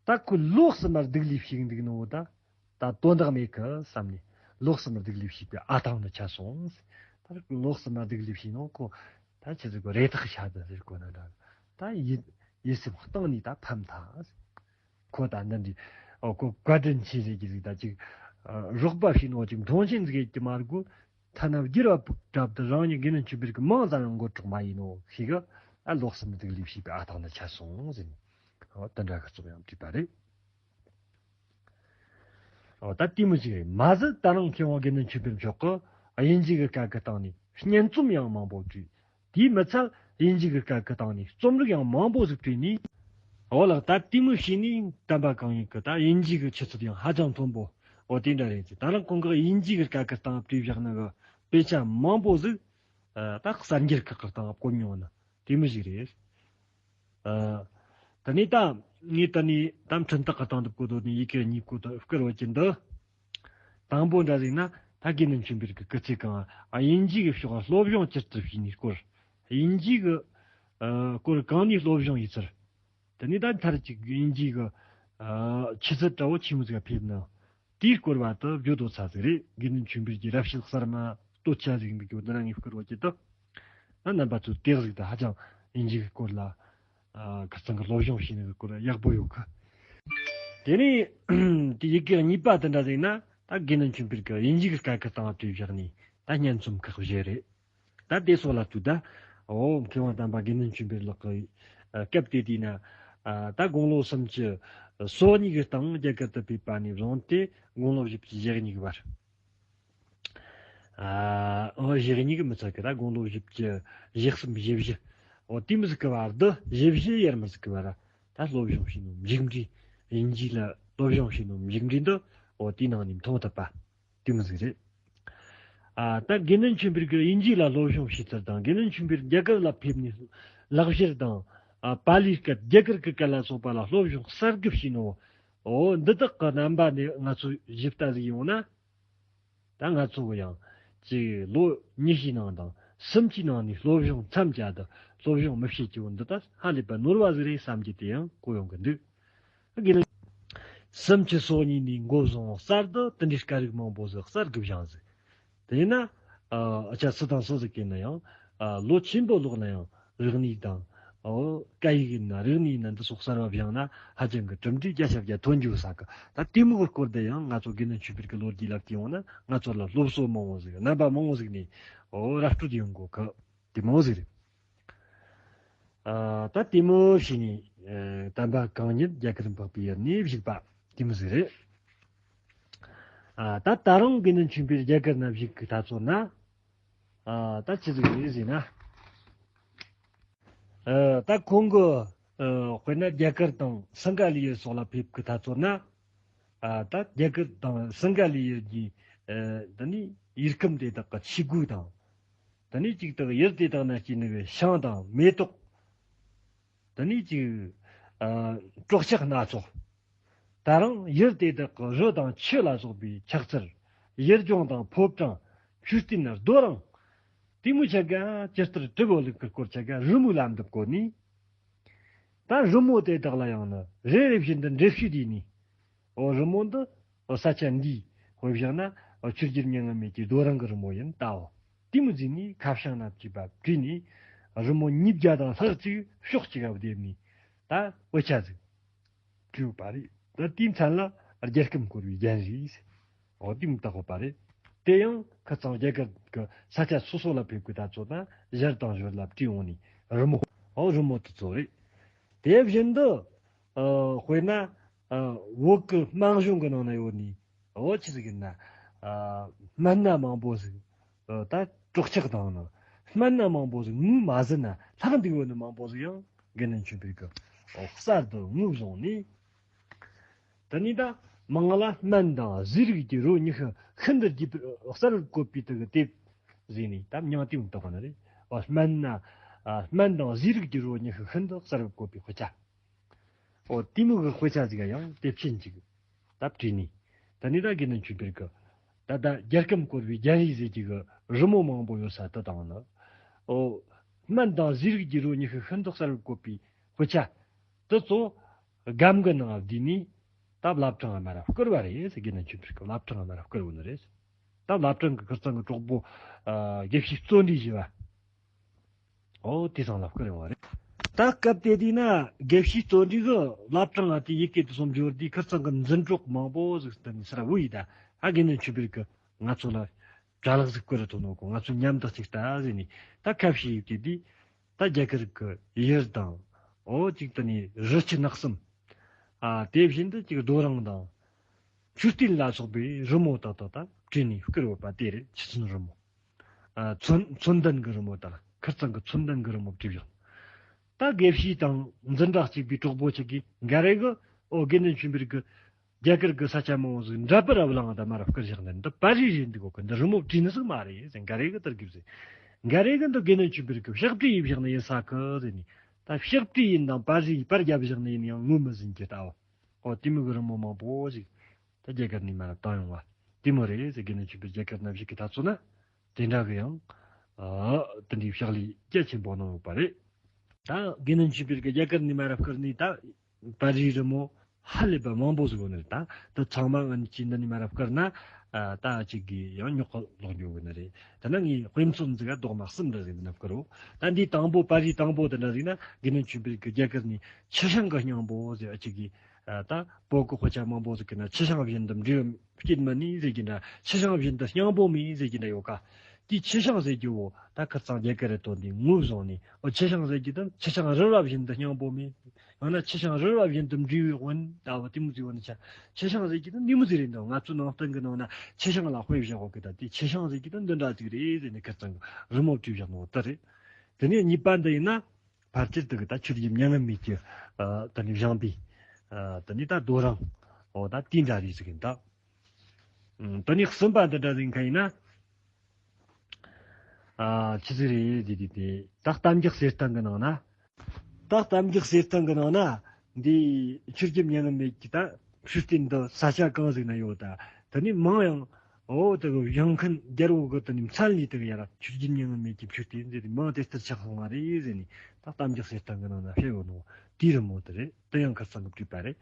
ད་ཁོ་ལོ་གསུམ་མར་སྡུག་ལས་བྱས་འདུག་ནོ་ད། ད་དོན་དག་མེད་གི་བསམ་ནས་ལོ་གསུམ་སྡུག་ལས་བྱས་པའི་ཨ་ཐང་ནི་ཆད་སོང་། ད་ལོ་གསུམ་སྡུག་ལས་བྱས་ནོ་ཁོ་ད་ཆི་ཟིག་གི་རེ་ཐག་ཆད་ད་ཟེར་གོ་ན་འདྲ། ད་ཡིད་ཡིད་སེམས་གཏིང་ནས་ད་ཕམ་ཐལ། ཁོ་ད་འདི་འདྲའི་ཨོ་ཁོ་བཀའ་དྲིན་ཆེ་ཟེར་གྱི་ཟིག་ད་ཅིག་རོགས་པ་བྱས་ནོ་ཅིག་མཐོང་ཆེན་ཟིག་ཡེད་ཀྱི་མ་དགོས། ཐ་ན་བསྒྱུར་བ་པྲབ་ཏུ་རང་ཉིད་དགེ་འདུན་ཆོས་འཕེལ་གྱི་མིང་ཙམ་ཡང་མགོ་གྲོགས་མ་ཡིན་ནོ་ཞིག་གི་ཨ་ལོ་གསུམ་སྡུག་ལས་བྱས་པའི་ཨ་ཐང་ནི་ཆད་སོང་ཟེར་ནས་ཨོ་དེ་འདྲ་གི་རྩོམ་ཡང་བྲིས་པ་རེད། ཨོ་ད་དེ་མོ་ཞིག་རེད། མ་ཟད་ད་རུང་མཁས་དབང་དགེ་འདུན་ཆོས་འཕེལ་མཆོག་གིས་དབྱིན་ཇི་གི་སྐད་ཀྱི་སྟེང་ནས་སྙན་རྩོམ་ཡང་མང་པོ་བྲིས། དེས་མི་ཚད་དབྱིན་ཇི་གི་སྐད་ཀྱི་སྟེང་ནས་རྩོམ་རིག་ཡང་མང་པོ་ཟིག་བྲིས་ནས། འོ་ལགས། ད་དེ་མོ་བྱས་ནས་དམ་པ་གང་ཡིན་གི་ད་དབྱིན་ཇི་གི་ཆུ་ཚད་ཡང་ཧ་ཅང་མཐོན་པོ། འོ་དེ་འདྲ་རེད་ཟེར། ད་རུང་ཁོང་གིས་དབྱིན་ཇི་གི་སྐད་ཀྱི་སྟེང་བྲིས་བཞག་ནི་གི་དཔེ་ཆ་མང་པོ་ཟིག་ཨ་ད་གསར་འགྱུར་ཁག་གི་སྟེང་བཀོད་མྱོང་ནི་དེ་མོ་ཞིག་རེད། ཨ་ད་ནི་ད་ངས་ད་ནི་ད་འཕྲིན་སྟེགས་ཀྱི་སྟེང་དུ་བཀོད་དོ་ནི་ཡི་གེ་གཉིས་བཀོད་དོ་བསྐུར་བ་ཅན་འདི། དང་པོ་འདྲ་ཟིག་ན་ད་དགེ་འདུན་ཆོས་འཕེལ་གྱི་སྐུ་ཚེ་གང་དབྱིན་ཇི་གི་ཕྱོགས་སློབ་སྦྱོང་ཇི་ལྟར་བྱས་ནས་སྐོར། དབྱིན་ཇི་གི་ཨ་སྐོར་གང་ནས་སློབ་སྦྱོང་ཡེད་ཚུལ། དེ་ནས་ད་མཐར་གཅིག་དབྱིན་ཇི་གི་ཨ་ཆུ་ཚད་འདྲ་བོ་ཆི་མོ་ཟིག་ཕེབས་ན། དེའི་སྐོར་བ་དུ་བརྗོད་དོ་ཚ་ཟིག་རེད། དགེ་འདུན་ཆོས་འཕེལ་གྱི་རབ་བྱེད་གསར་མ་སྟོད་ཆ་ཟིག་འདུག་གི་འདི་ན་ངས་བསྐུར་བ་ཅི་དུ། ད་རྣམ་པ་ཚོས་དེ་ཟིག་ད་ཧ་ཅང་དབྱིན་ཇི་གི་སྐོར་ལ་ཨ་ཁ་སང་གི་སློབ་སྦྱོང་བྱས་ནི་གི་སྐོར་ཡག་པོ་ཡོད་གི། དེ་ནས་དེ་ཡི་གེ་གཉིས་པ་དེ་འདྲ་ཟིག་ན་ད་དགེ་འདུན་ཆོས་འཕེལ་གྱི་དབྱིན་ཇི་གི་སྐད་ཀྱི་སྟེང་བྲིས་བཞག་ནས་ ད་སྙན་རྩོམ་ཁག་བཞི་རེད། ད་དེ་སོགས་ལ་ལྟོས་ད། འོ་མཁས་དབང་དམ་པ་དགེ་འདུན་ཆོས་འཕེལ་ལགས་ཀྱི་ཨ་སྐབས་དེ་དུས་ན། ཨ་ད་དགུང་ལོ་སུམ་ཅུ་སོ་གཉིས་ཀྱི་སྟེང་རྒྱ་གར་དུ་ཕེབས་པ་ནས་བཟུང་སྟེ་དགུང་ལོ་བཞི་བཅུ་ཞེ་གཉིས་ཀྱི་བར། ཨ་འོ་ཞེ་གཉིས་ཀྱི་མི་ཚད་ཀྱི་ད་དགུང་ལོ་བཞི་བཅུ་ཞེ་གསུམ་ཞེ་བཞི། འོ་དེ་མི་ཟིག་གི་བར་དུ། ཞེ་བཞི་ཡར་མི་ཟིག་གི་བར། ད་སློབ་སྦྱོང་བྱས་ནོ་མཇུག་འབྲས། དབྱིན་ཇི་ལ་སློབ་སྦྱོང་བྱས་ནོ་མཇུག་འབྲས་འདི་འོ་དེའི་ནང་ནས་མཐོང་ཐུབ་པ་དེ་མི་ཟིག་རེད། ཨ་ད་དགེ་འདུན་ཆོས་འཕེལ་གྱིས་དབྱིན་ཇི་ལ་སློབ་སྦྱོང་བྱས་ཚུལ་དང་། དགེ་འདུན་ཆོས་འཕེལ་རྒྱ་གར་ལ་ཕེབས་ནས་ལག་བཤེར་དང་། ཨ་པཱ་ལིའི་སྐད། རྒྱ་གར་གྱི་སྐད་ལ་སོགས་པ་ལ་སློབ་སྦྱོང་གསར་འགོད་བྱས་ནོ། འོ་འདི་དག་གི་རྣམ་པ་ནས་ང་ཚོ་ཞིབ་ལྟ་ཟིག་ཡོང་ན། ད་ང་ཚོ་གི་ཡང་ཅིག་ལོ་ཉི་ཤུའི་ནང་དང་སུམ་ཅུའི་ནང་ནས་སློབ་སྦྱོང་མཚམས་བཅད་དུ་སློབ་སྦྱོང་མི་བྱེད་རྒྱུ་བོ་འདི་ད་ཧ་ལས་པ་ནོར་བ་ཟིག་རེད་བསམ་རྒྱུ་དེ་ཡང་གོ་ཡོང་གི་འདུག་དགེ་འདུན་སུམ་ཅུ་སོ་གཉིས་ནས་འགོ་བཟུང་གསར་དུ་དེ་འདྲའི་སྐད་རིགས་མང་པོ་ཟིག་གསར་འགོད་བྱུང་ཟིག་དེས་ན་ཨ་ཆ་སུ་དང་སུ་ཟིག་གིས་ན་ཡང་ཨ་ལོ་ཆེན་པོ་ལོག་ན་ཡང་རིག་གནས་དང་། འོ་སྐད་ཡིག་ཡིན་ན་རིག་གནས་ཡིན་ན་འདི་སོགས་གསར་བ་བཞེངས་ན་ཧ་ཅང་གི་གྲུབ་འབྲས་བརྒྱ་ཆ་བརྒྱ་ཐོན་རྒྱུ་ས་གི། ད་དེ་མོ་གི་སྐོར་དེ་ཡང་ང་ཚོ་དགེ་འདུན་ཆོས་འཕེལ་གྱི་ལོ་རྒྱུས་ལ་བལྟས་ཡོང་ན་ང་ཚོ་ལ་སློབ་གསོ་མང་བོ་ཟིག་རྣམ་པ་མང་བོ་ཟིག་ནས་འོ་ར་སྤྲོད་ཡོང་གོ་གི། དེ་མོ་ཟིག་རེད། ཨ་ད་དེ་མོ་བྱས་ནས་ཨ་དམ་པ་གང་ཉིད་རྒྱ་གར་འཕགས་པའི་ཡུལ་ནས་བཞུགས་པ་དེ་མོ་ཟིག་རེད། ཨ་ད་ད་རུང་དགེ་འདུན་ཆོས་འཕེལ་རྒྱ་གར་ན་བཞུགས་ཀྱི་ད་ཚོད་ན། ཨ་ད་ཆི་ཟིག་རེད་ཟེར་ན། ཨ་ད་ཁོང་གི་ཨ་དཔེར་ན་རྒྱ་གར་དང་སིང་ག་ལའི་ཡུལ་སོགས་ལ་ཕེབས་ཀྱི་ད་ཚོད་ན། ཨ་ད་རྒྱ་གར་དང་སིང་ག་ལའི་ཡུལ་གྱི་ཨ་དེ་ནི་ཡུལ་ཁམས་དེ་དག་གི་ཆས་གོས་དང་། དེ་ནི་གཅིག་དག་ཡུལ་དེ་དག་ན་སྐྱེས་ནི་གི་ཤིང་དང་མེ་ཏོག་དེ་ནས་ཅིག་ཨ་སྲོག་ཆགས་སྣ་ཚོགས། ད་རུང་ཡུལ་དེ་དག་གི་རི་དང་ཆུ་ལ་སོགས་པའི་ཆགས་ཚུལ། ཡུལ་ལྗོངས་དང་ཕོ་བྲང་། མཆོད་རྟེན་རྡོ་རིང་། དེ་མོ་ཆ་ག་ཇི་ལྟར་གྲུབ་ཡོད་ལུགས་ཀྱི་སྐོར་ཆ་ག་རི་མོའི་ལམ་དུ་བཀོད་ནས། ད་རི་མོ་དེ་དག་ལ་ཡང་ནི་རེ་རེ་བཞིན་དུ་འགྲེལ་བཤད་བྱས་ནས། འོ་རི་མོ་འདི་འོ་ས་ཆ་འདིའི་དཔེ་བཞག་ན་འོ་ཆོས་རྒྱལ་མྱ་ངན་མེད་ཀྱི་རྡོ་རིང་གི་རི་མོ་ཡིན་ལྟ་འོ། དེ་མོ་བཟོས་ནས་ཁ་བྱང་ན་བཅས་པ་བྲིས་ནས་རི་མོ་ཉིས་བརྒྱ་དང་ལྷག་ཅིག་ཕྱོགས་གཅིག་ག་བསྡེབས་ནས་ད་དཔེ་ཆ་ཟིག་བྲིས་ཡོད་པ་རེད། ད་དེའི་མཚན་ལ་རྒྱལ་ཁམས་བསྐོར་བའི་རྒྱན་རེད། འོ་དེ་མོ་བཏགས་ཡོད་པ་རེད། དེ་ཡང་ཁ་རྩང་རྒྱ་གར་གྱི་ས་ཆ་སོ་སོ་ལ་ཕེབས་ཀྱི་ད་ཚོད་ན་ཞལ་དང་ཞོར་ལ་བྲིས་འོང་ནས་རི་མོ། འོ་རི་མོ་དེ་ཚོ་རེད། དེ་བཞིན་དུ། ཨ་དཔེར་ན། ཨ་བོད་ཀྱི་སྨན་གཞུང་གི་ནང་ན་ཡོད་ནི། འོ་ཆི་ཟིག་ཡིན་ན། ཨ་སྨན་སྣ་མང་པོ་ཟིག་ཨ་ད་སྲོག་ཆགས་དང་ནི། སྨན་སྣ་མང་པོ་ཟིག་ངོས་མ་ཟིན་ན་ལྷག་འདུག་ཡོད་ནི་མང་པོ་ཟིག་ཡང་དགེ་འདུན་ཆོས་འཕེལ་གྱིས་འོ་གསར་དུ་ངོས་བཟུང་ནས། དེ་ནས་ད་མང་ལ་སྨན་དང་གཟུགས་རིགས་ཀྱི་རོ་ཉི་ཤུ་ཤིན་ཏུ་རྒྱས་པར་གསལ་བར་བཀོད་པའི་དེ་གི་དེབ་ཟེར་ནས་ད་མྱིང་དེ་མོ་བཏགས་པ་ནི་རེད། འོ་སྨན་སྣ། ཨ་སྨན་དང་གཟུགས་རིགས་ཀྱི་རོ་ཉི་ཤུ་ཤིན་ཏུ་གསལ་བར་བཀོད་པའི་དཔེ་ཆ། འོ་དེ་མོ་གི་དཔེ་ཆ་ཟིག་ཡང་དེབ་ཆེན་ཅིག་ད་བྲིས་ནས། ད་ནི་ད་དགེ་འདུན་ཆོས་འཕེལ་གྱི་ད་ད་རྒྱལ་ཁམས་བསྐོར་བའི་རྒྱན་རིས་ཟེར་གྱི་གི་རི་མོ་མང་པོ་ཡོད་ས་དེ་དང་ནི། འོ་སྨན་དང་གཟུགས་རིགས་ཀྱི་རོ་ཉི་ཤུ་ཤིན་ཏུ་གསལ་བར་བཀོད་པའི་དཔེ་ཆ་དེ་ཚོ་སྒམ་གི་ནང་བསྡུས་ནས་ད་བླ་བྲང་ཨ་མ་ར་བསྐུར་བ་རེད་ཟེར། དགེ་འདུན་ཆོས་འཕེལ་གྱིས་བླ་བྲང་ཨ་མ་ར་བསྐུར་བ་ནི་རེད། ད་བླ་བྲང་གི་ཁིར་ཚང་གི་གྲོགས་པོ་ཨ་དགེ་བཤེས་བརྩོན་འགྲུས་ཞུ་བ། འོ་དེ་ཚང་ལ་བསྐུར་ཡོང་བ་རེད། ད་སྐབས་དེ་དུས་ན་དགེ་བཤེས་བརྩོན་འགྲུས་གི་བླ་བྲང་ང་དེ་ཡི་གེ་དེ་སོང་འབྱོར་དུས་ཁིར་ཚང་གི་འཛིན་གྲོགས་མང་པོ་ཟིག་བསྟན་ནས་སར་བུ་ཡི་ད་ཨ་དགེ་འདུན་ཆོས་འཕེལ་གི་ང་ཚོ་ལ་གྲྭ་ལག་ཟིག་བསྐུར་ཐུབ་ནོ་གོ། ང་ཚོ་མཉམ་དུ་གཅིག་ལྟ་ཟེར་ནས་ད་ཁ་བཤད་ཡོད་དེ་དུས་ད་རྒྱ་གར་གི་ཡུལ་དང་འོ་གཅིག་ད་ནི་རི་ཆུ་ནགས་གསུམ། ཨ་དེ་བཞིན་དུ་གཅིག་རྡོ་རིང་དང་མཆོད་རྟེན་ལ་སོགས་པའི་རི་མོ་ཏག་ཏག་ད་བྲིས་ནས་བསྐུར་ཡོད་པ་དེ་རེད། ཆུ་ཚན་རི་མོ། ཨ་མཚོན་མཚོན་ལྡན་གྱི་རི་མོ་དང་ཁིར་ཚང་གི་མཚོན་ལྡན་གྱི་རི་མོ་བྲིས་བཞག་ད་དགེ་བཤེས་དང་འཛིན་གྲྭ་གཅིག་པའི་གྲོགས་པོ་ཆ་གིས་འགའ་རེ་གིས་འོ་དགེ་འདུན་ཆོས་འཕེལ་གྱིས་རྒྱ་གར་གྱི་ས་ཆ་མང་བོ་ཟིག་འདྲ་པར་བླངས་ད་མར་བསྐུར་བཞག་ནས་འདི་པར་རིས་རེད་འདུག་གོ། འདི་རི་མོ་བྲིས་ནི་ཟིག་མ་རེད་ཟེར། འགའ་རེ་གིས་དེར་གིབ་ཟེར། འགའ་རེ་གིས་འདི་དགེ་འདུན་ཆོས་འཕེལ་གྱིས་ཕྱག་བྲིས་ཡས་བཞག་ནི་ཡིན་ས་གི་ཟེར་ནས། ད་ཕྱག་བྲིས་ཡིན་དང་པར་རིས་པར་བརྒྱབ་བཞག་ནི་ཡིན་ཡང་ངོས་མི་ཟིན་གྱི་ལྟ་བུ། འོ་དེ་མོ་གི་རི་མོ་མང་པོ་ཞིག་ད་རྒྱ་གར་ནས་མར་བཏང་ཡོང་བ་དེ་མོ་རེད་ཟེར། དགེ་འདུན་ཆོས་འཕེལ་རྒྱ་གར་ན་བཞུགས་ཀྱི་ད་ཚོད་ན་དེ་འདྲ་གི་ཡང་ཨ་དེ་འདྲའི་ཕྱག་ལས་རྒྱ་ཆེན་པོ་གནང་ཡོད་པ་རེད། ད་དགེ་འདུན་ཆོས་འཕེལ་གྱིས་རྒྱ་གར་ནས་མར་བསྐུར་ནས་ད་པར་རིས་རི་མོ་ཧ་ལས་པ་མང་པོ་ཟིག་ཡོད་ནི་རེད། ད་དེ་ཚང་མ་ང་ཅི་འདི་ནས་མར་བསྐུར་ན་ཨ་ད་ཅིག་གི་ཡང་ཉོག་ག་ལོག་འགྱོ་གི་ནི་རེད། ད་ནི་ངས་དཔེ་མཚོན་ཟིག་ག་རྡོག་མ་གསུམ་འདྲ་ཟིག་འདི་ན་བསྐུར་རོ། ད་འདི་དང་པོ་པར་རིས་དང་པོ་དེ་འདྲ་ཟིག་ན་དགེ་འདུན་ཆོས་འཕེལ་གྱིས་རྒྱ་གར་ནས་ཆུ་ཤིང་གི་སྙིང་པོ་ཟེར། ཨ་ཅིག་གི་ཨ་ད་བོད་གི་དཔེ་ཆ་མང་པོ་ཟིག་གི་ན་ཆུ་ཤིང་བཞིན་དུ་འབྲས་བུ་སྐྱེད་མི་ནུས་ཟེར་གྱི་འདྲ། ཆུ་ཤིང་བཞིན་དུ་སྙིང་པོ་མེད་ཟེར་གྱི་འདྲ་ཡོད་ཀ། དེའི་ཆུ་ཤིང་ཟེར་རྒྱུ་བོ་ད་ཁིར་ཚང་རྒྱ་གར་རི་དོན་དེ་ངོས་བཟུང་ནས། འོ་ཆུ་ཤིང་ཟེར་རྒྱུ་དང་ཆུ་ཤིང་རི་རབ་བཞིན་དུ་སྙིང་པོ་མེད། ཡང་ན་ཆུ་ཤིང་རི་རབ་བཞིན་དུ་འབྲས་བུ་དབེན་ལྟ་བུ་དེ་མོ་ཟིག་བོ་ནི་ཆ། ཆུ་ཤིང་ཟེར་རྒྱུ་དང་འདི་མོ་ཟིག་རེད་འདུག་ང་ཚོའི་ནང་བསྟན་གྱི་ནང་ན་ཆུ་ཤིང་ལ་དཔེ་བཞག་གོ་གི། ད་དེ་ཆུ་ཤིང་ཟེར་རྒྱུ་དང་འདི་འདྲ་ཟིག་རེད་ཟེར་ནས་ཁིར་ཚང་གི་རི་མོ་བྲིས་བཞག་ནོ་དེ་རེད། དེ་ནས་གཉིས་པ་འདི་ཡིན་ན། ཕལ་ཆེར་དུ་གི་ད་ཆོས་ཀྱི་མྱ་ངམ་མེད་ཀྱི་ཨ་དེ་ནས་བཞེངས་པའི་ཨ་དེ་ནས་ད་རྡོ་རིང་། འོ་ད་དེ་འདྲ་རེད་ཟེར་གི་ཡིན་ད། ཨ་དེ་ནས་གསུམ་པ་འདི་འདྲ་ཟིག་ག་ཡིན་ན། ཨ་ཆི་ཟིག་རེད་དེ་དེ་དེ་ད་གཏམ་རྒྱུད་གསེར་ཐང་གི་ནང་ན། ད་གཏམ་རྒྱུད་གསེར་ཐང་གི་ནང་ན་འདི་ཆོས་ཀྱི་མྱ་ངམ་མེད་ཀྱི་ད་མཆོད་རྟེན་འདི་ས་ཆ་གང་ཟིག་ན་ཡོད་ད། དེ་ནས་མིང་ཡང་འོ་དེ་གི་བཞེངས་མཁན་རྒྱལ་པོ་གི་དེ་ནས་མཚན་ལས་དེ་གི་ཡར་ཆོས་ཀྱི་མྱ་ངམ་མེད་ཀྱི་མཆོད་རྟེན་ཟེར་ཏེ་མིང་དེ་ལྟར་ཆགས་སོང་བ་རེད་ཟེར་ནས། ད་གཏམ་རྒྱུད་གསེར་ཐང་གི་ནང་ན་བཤད་ཡོད་ནོ་དེའི་རི་མོ་དེ་རེད། དེ་ཡང་ཁིར་ཚང་གི་བྲིས་པ་རེད།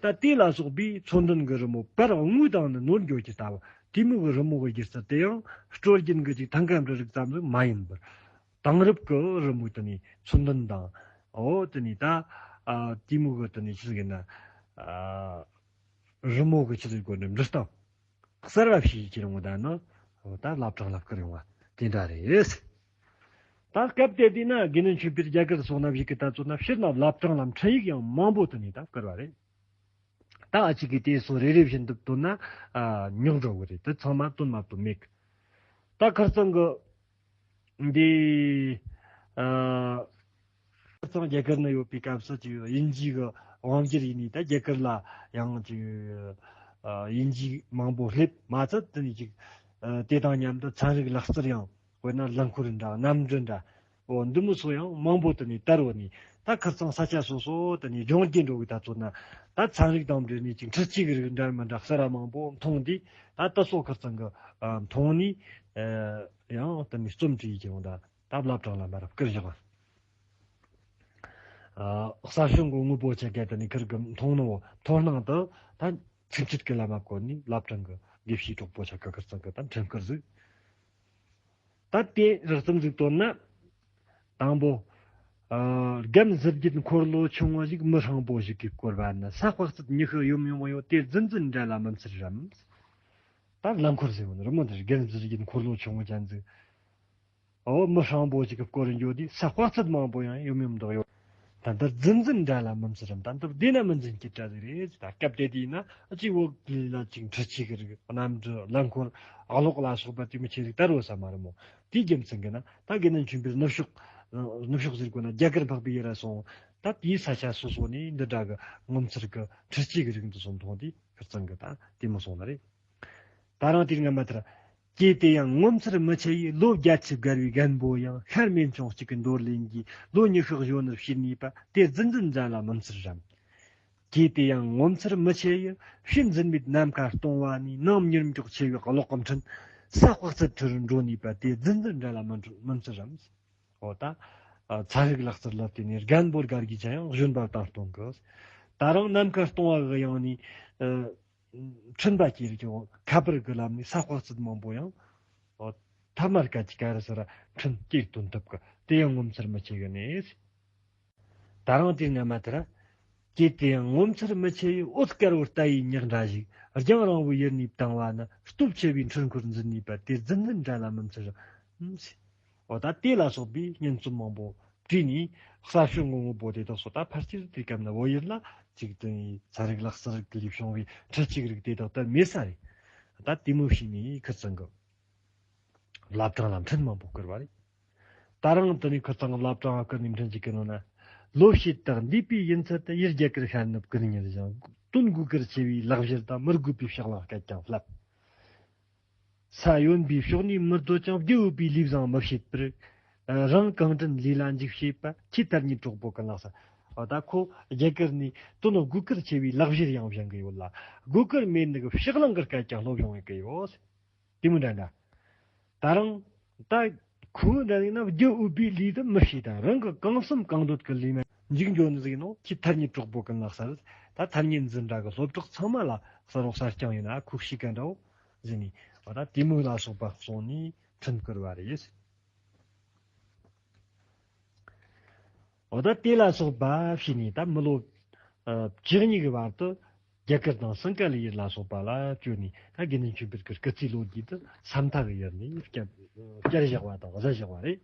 ད་དེ་ལ་སོགས་པའི་མཚོན་དོན་གྱི་རི་མོ་བར་དངོས་དང་ནི་ནོར་འགྱོ་གྱི་ལྟ་བུ་དེ་མོ་གི་རི་མོ་གི་སྒྱུ་རྩལ་དེ་ཡང་སྲོལ་རྒྱུན་གྱི་ཅིག་ཐང་ག་འབྲུ་རིགས་ཙམ་ཟིག་མ་ཡིན་པར། དེང་རབས་ཀྱི་རི་མོའི་དེ་ནས་མཚོན་དོན་དང་། འོ་དེ་ནས་ད་ཨ་དེ་མོ་གི་དེ་ནས་ཆི་ཟིག་ཡིན་ན། ཨ་རི་མོ་གི་ཆི་ཟིག་གོ་འདྲ་འབྲི་སྟངས་གསར་བ་ཞིག་ཁྱེར་ཡོང་བ་ད་ནི། འོ་ད་བླ་བྲང་ལ་བསྐུར་ཡོང་བ་དེ་འདྲ་རེད། ད་སྐབས་དེ་དུས་ན་དགེ་འདུན་ཆོས་འཕེལ་རྒྱ་གར་སོང་ན་བཞུགས་ཀྱི་ད་ཚོ་ན་ཕྱིར་ན་བླ་བྲང་ལ་འཕྲིན་ཡིག་ཡང་མང་པོ་དེ་ནས་ད་བསྐུར་བ་རེད། ད་ཨ་ཅིག་གིས་དེ་ཚོ་རེ་རེ་བཞིན་དུ་བཏོན་ན་ཨ་རྙོག་འགྲོ་གི་རེད། དེ་ཚང་མ་བཏོན་མ་བཏོན་མེད་གི། ད་ཁིར་ཚང་གི་འདི་ཨ་ཁིར་ཚང་རྒྱ་གར་ན་ཡོད་པའི་སྐབས་སུ་ཅིག་དབྱིན་ཇི་གི་དབང་སྒྱུར་ཡིན་ནི་ད་རྒྱ་གར་ལ་ཡང་ཅིག་ཨ་དབྱིན་ཇི་མང་པོ་སླེབས་མ་ཚད་དེ་ནས་ཅིག་ཨ་དེ་དང་མཉམ་དུ་ཚན་རིག་ལག་རྩལ་ཡང་དཔེར་ན་རླངས་འཁོར་འདྲ་གནམ་གྲུ་འདྲ། འོ་འདི་མོ་ཚོ་ཡང་མང་པོ་དེ་ནས་དར་བ་ནས། ད་ཁིར་ཚང་ས་ཆ་སོ་སོ་དེ་ནས་ལྗོངས་རྒྱུ་འགྲོ་གི་ད་ཚོ་ན་ད་ཚན་རིག་དང་འབྲེལ་ནས་ཅིག་འཕྲུལ་ཆས་ཀྱི་རིགས་འདྲ་མི་འདྲ་གསར་བ་མང་པོ་མཐོང་དུས། ད་ད་སོ་ཁིར་ཚང་གི་ཨ་མཐོང་ནས་ཨ་ཡང་དེ་ནས་རྩོམ་བྲིས་ཀྱི་ཡོང་ད་ད་བླ་བྲང་ལ་མར་བསྐུར་བཞག་ཨ་གསར་བྱུང་གི་དངོས་པོ་ཆ་ག་དེ་ནས་ཁིར་གི་མཐོང་ནོ་མཐོང་སྣང་དུ་ད་ཚིག་བཅད་ཀྱི་ལམ་མ་བཀོད་ནས་བླ་བྲང་གི་དགེ་བཤེས་གྲོགས་པོ་ཆ་ག་ཁིར་ཚང་གི་ད་འཕྲིན་བསྐུར་ཟིག་ད་དེ་རགས་ཙམ་ཟིག་བཏོན་ན། དང་པོ། ཨ་རྒན་གཟི་བརྗིད་འཁོར་ལོ་ཆུང་ངུ་ཞིག་མི་ཧྲང་པོ་ཞིག་གིས་བསྐོར་བ་ན། ས་དཔག་ཚད་ཉི་ཤུ་ཡོམ་ཡོམ་ཡོད་དེ་རྫུན་རྫུན་འདྲ་ལ་མི་འཚེར་རམ། ད་རླངས་འཁོར་ཟེར་བ་ནི་རི་མོ་འདིར་རྒན་གཟི་བརྗིད་འཁོར་ལོ་ཆུང་ངུ་ཅན་ཟིག་འོ་མི་ཧྲང་པོ་ཞིག་གིས་བསྐོར་འགྱོ་དུས་ས་དཔག་ཚད་མང་པོ་ཡང་ཡོམ་ཡོམ་འདུག་ཡོད། ད་འདིར་རྫུན་རྫུན་འདྲ་ལ་མི་འཚེར་རམ། ད་འདིར་བདེ་ན་མི་འཛིན་གྱི་གྲལ་ཟིག་རེད། ད་སྐབས་དེ་དུས་ན་ཨ་ཅིག་བོད་ལ་ཅིག་འཕྲུལ་ཆས་ཀྱི་རིགས་གནམ་གྲུ་རླངས་འཁོར་གློག་ལ་སོགས་པ་དེ་མི་ཆེ་ཟིག་དར་བ་ས་མ་རེད་མོ། དེའི་རྒྱུ་མཚན་གྱིས་ན་ད་དགེ་འདུན་ཆོས་འཕེལ་ནུབ་ཕྱོགས། ནུབ་ཕྱོགས་ཟེར་དགོས་ན་རྒྱ་གར་འཕགས་པའི་ཡུལ་ལ་སོང་། ད་དེའི་ས་ཆ་སོ་སོ་ནས་འདི་འདྲ་གི་ངོ་མཚར་གི་འཕྲུལ་ཆས་ཀྱི་རིགས་འདི་ཚོ་མཐོང་དུས་ཁིར་ཚང་གི་ད་དེ་མོ་སོང་ནི་རེད། ད་རང་དེ་སྔ་མ་དེར། ཀྱེ་དེ་ཡང་ངོ་མཚར་མི་ཆེ་ཡི། ལོ་བརྒྱད་ཅུ་བརྒལ་བའི་རྒན་པོ་ཡང་། ཤར་མེ་མཆོང་གཅིག་གི་འདོར་ལེན་གྱིས། ལོ་ཉི་ཤུ་གཞོན་ནུར་བྱེད་ནུས་པ། དེ་རྫུན་རྫུན་འདྲ་ལ་མི་འཚེར་རམ། ཀྱེ་དེ་ཡང་ངོ་མཚར་མི་ཆེ་ཡི། ཕྱི་འཛིན་མེད་ནམ་མཁའ་སྟོང་བ་ནས། ནང་མྱུར་མགྱོགས་ཆེ་བའི་གློག་གི་འཕྲིན། ས་དཔག་ཚད་ཁྲི་རུ་འགྲོ་ནུས་པ། དེ་རྫུན་རྫུན་འདྲ་ལ་མི་འཚེར་མི་འཚེར་རམ། འོ་ད། ཚན་རིག་ལག་རྩལ་ལ་བརྟེན་ནས་རྒན་པོ་དགའ་གི་ཅན་ཡང་གཞོན་པ་དང་སྟོན་གི། ད་རུང་ནམ་མཁའ་སྟོང་བ་གི་ཡང་ནས། འཕྲིན་པ་སྐྱེལ་གྱི་འོ་ཁ་པར་གྱི་ལམ་ནས་ས་དཔག་ཚད་མང་པོ་ཡང་། འོ་ཐ་མར་སྐད་ཅིག་ག་རེ་ཟེར་ར་འཕྲིན་སྐྱེལ་དོན་ཐུབ་གི། དེ་ཡང་ངོ་མཚར་མི་ཆེ་གི་ནས། ད་རུང་དེ་སྔ་མ་དེར། ཀྱེ་དེ་ཡང་ངོ་མཚར་མི་ཆེ་ཡི། འོད་དཀར་བོ་རྟ་ཡི་ཉག་འདྲ་ཞིག་རྒྱང་རིང་བོའི་ཡུལ་ནས་བཏང་བ་ནི། སྟོབས་ཆེ་བའི་འཕྲུལ་འཁོར་འཛིན་ནུས་པ། དེ་རྫུན་རྫུན་འདྲ་ལ་མི་འཚེར་རམ། འོ་ད་དེ་ལ་སོགས་པའི་སྙན་རྩོམ་མང་པོ་བྲིས་ནས་གསར་བྱུང་གི་དངོས་པོ་དེ་དག་སོགས་ད་ཕལ་ཆེར་དེ་སྐབས་ན་བོད་ཡུལ་ལ་ཅིག་དེ་ཚན་རིག་ལག་རྩལ་ལས་བྱུང་བའི་འཕྲུལ་ཆས་རིགས་དེ་དག་ད་མེད་ས་རེད། ད་དེ་མོ་བྱས་ནས་ཁིར་ཚང་གི་བླ་བྲང་ལ་འཕྲིན་མང་པོ་བསྐུར་བ་རེད། ད་རུང་དེ་ནས་ཁིར་ཚང་གི་བླ་བྲང་བསྐུར་ནས་འཕྲིན་ཅིག་གི་ནང་ན། ལོ་ཕྱེད་དག་འདས་པའི་ཡུན་ཚད་དུ། ཡུལ་རྒྱ་གར་ཤར་ནུབ་ཀུན་ཉར་ཞིང་། དོན་དགོས་གལ་ཆེ་བའི་ལག་བཞིར་དང་། མི་དགོས་པའི་ཕྱག་ལེན་སྐད་ཀྱང་བསླབ། ས་ཡོན་པའི་ཕྱོགས་ནས་མི་སྡོད་ཅིང་། བརྒྱུད་འོས་པའི་ལས་བཟང་མི་བྱེད་པར། རང་གང་དྲན་ལས་ལ་འཇུག་བྱེད་པ། ཁྱེད་ཐ་སྙད་གྲོགས་པོ་ཀུན་ལེགས་སོ། འོ་ད་ཁོ་རྒྱ་གར་ནས་དོན་དགོས་གལ་ཆེ་བའི་ལག་བཞིར་ཡང་བཞེངས་གི་ཡོད་ལ། དགོས་གལ་མེད་ནི་གི་ཕྱག་ལེན་གི་སྐད་ཀྱང་སློབ་ཡོང་གི་ཡོད། དེ་མོ་འདྲ་འདྲ། ད་རུང་། ད་ཁོ་འདྲ་ཡིན་ན་བརྒྱུད་འོས་པའི་ལས་དེ་མི་བྱེད། ད་རང་གི་གང་བསམ་གང་འདོད་ཀྱི་ལས་མ་འཇུག་འགྱོ་ནི་ཟིག་ཡིན་ནོ། ཁྱེད་ཐ་སྙད་གྲོགས་པོ་ཀུན་ལེགས་སོ། ད་ཐ་སྙད་འཛིན་གྲྭ་གི་སློབ་གྲོགས་ཚང་མ་ལ་གསལ་རོགས་གསལ་རྐྱང་ཡིན་ན་ཁོ་ཤེས་ག་འདྲ་བོ་ཟིན་ནས། འོ་ད་དེ་མོ་ལ་སོགས་པ་གསུངས་ནས་འཕྲིན་བསྐུར་བ་རེད། འོ་ད་དེ་ལ་སོགས་པ་བྱས་ནས་ད་མི་ལོ་ཨ་བཅུ་གཉིས་ཀྱི་བར་དུ་ རྒྱ་གར་དང་སིང་ག་ལའི་ཡུལ་ལ་སོགས་པ་ལ་བསྐྱོད་ནས། ད་དགེ་འདུན་ཆོས་འཕེལ་གྱི་སྐུ་ཚེའི་ལོ་རྒྱུས་དེ་ས་མཐའ་གི་ཡུལ་ནས་བསྐྱར་བསྐྱར་བཞག་པ་དང་གཟིགས་བཞག་པ་རེད།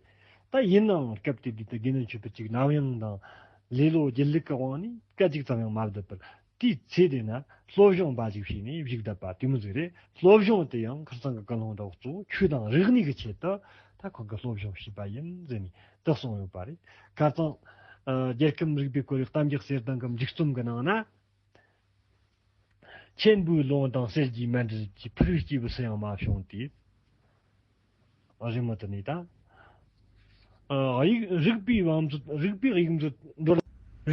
ད་ཡིན་ནའང་སྐབས་དེ་དུས་དུ་དགེ་འདུན་ཆོས་འཕེལ་གྱིས་ནམ་ཡང་དང་ལེ་ལོ་སྒྱིད་ལུག་གི་དབང་ནས་སྐད་ཅིག་ཙམ་ཡང་མ་བསྡད་པར། དེའི་ཚེ་དེ་ན་སློབ་སྦྱོང་འབའ་ཞིག་བྱས་ནས་བཞུགས་བསྡད་པ་དེ་མོ་ཟིག་རེད། སློབ་སྦྱོང་དེ་ཡང་ཁིར་ཚང་གི་ཀུན་སློང་དང་གཙོ་བོ་ཆོས་དང་རིག་གནས་ཀྱི་ཆེད་དུ་ད་ཁོང་གིས་སློབ་སྦྱོང་བྱས་པ་ཡིན་ཟེར་ནས་དེ་གསུངས་ཡོད་པ་རེད། ཁིར་ཚང་། ཨ། རྒྱལ་ཁམས་རིག་པའི་བསྐོར་བའི་གཏམ་རྒྱུད་གསེར་ལྡན་གྱི་མཇུག་རྩོམ་གྱི་ནང་ན། མཆན་བུའི་ལུང་དང་གསེར་གྱི་མཎྜལ་གྱིས། ཕུལ་བའི་སྐྱེས་བུ་སུ་ཡང་མ་བྱུང་སྟེ། རེད་མོ། དེ་ནས་ད། ཨ། ཡིག་རིག་པའི་དབང་མཛོད། རིག་པའི་དབྱིག་མཛོད་འདོར།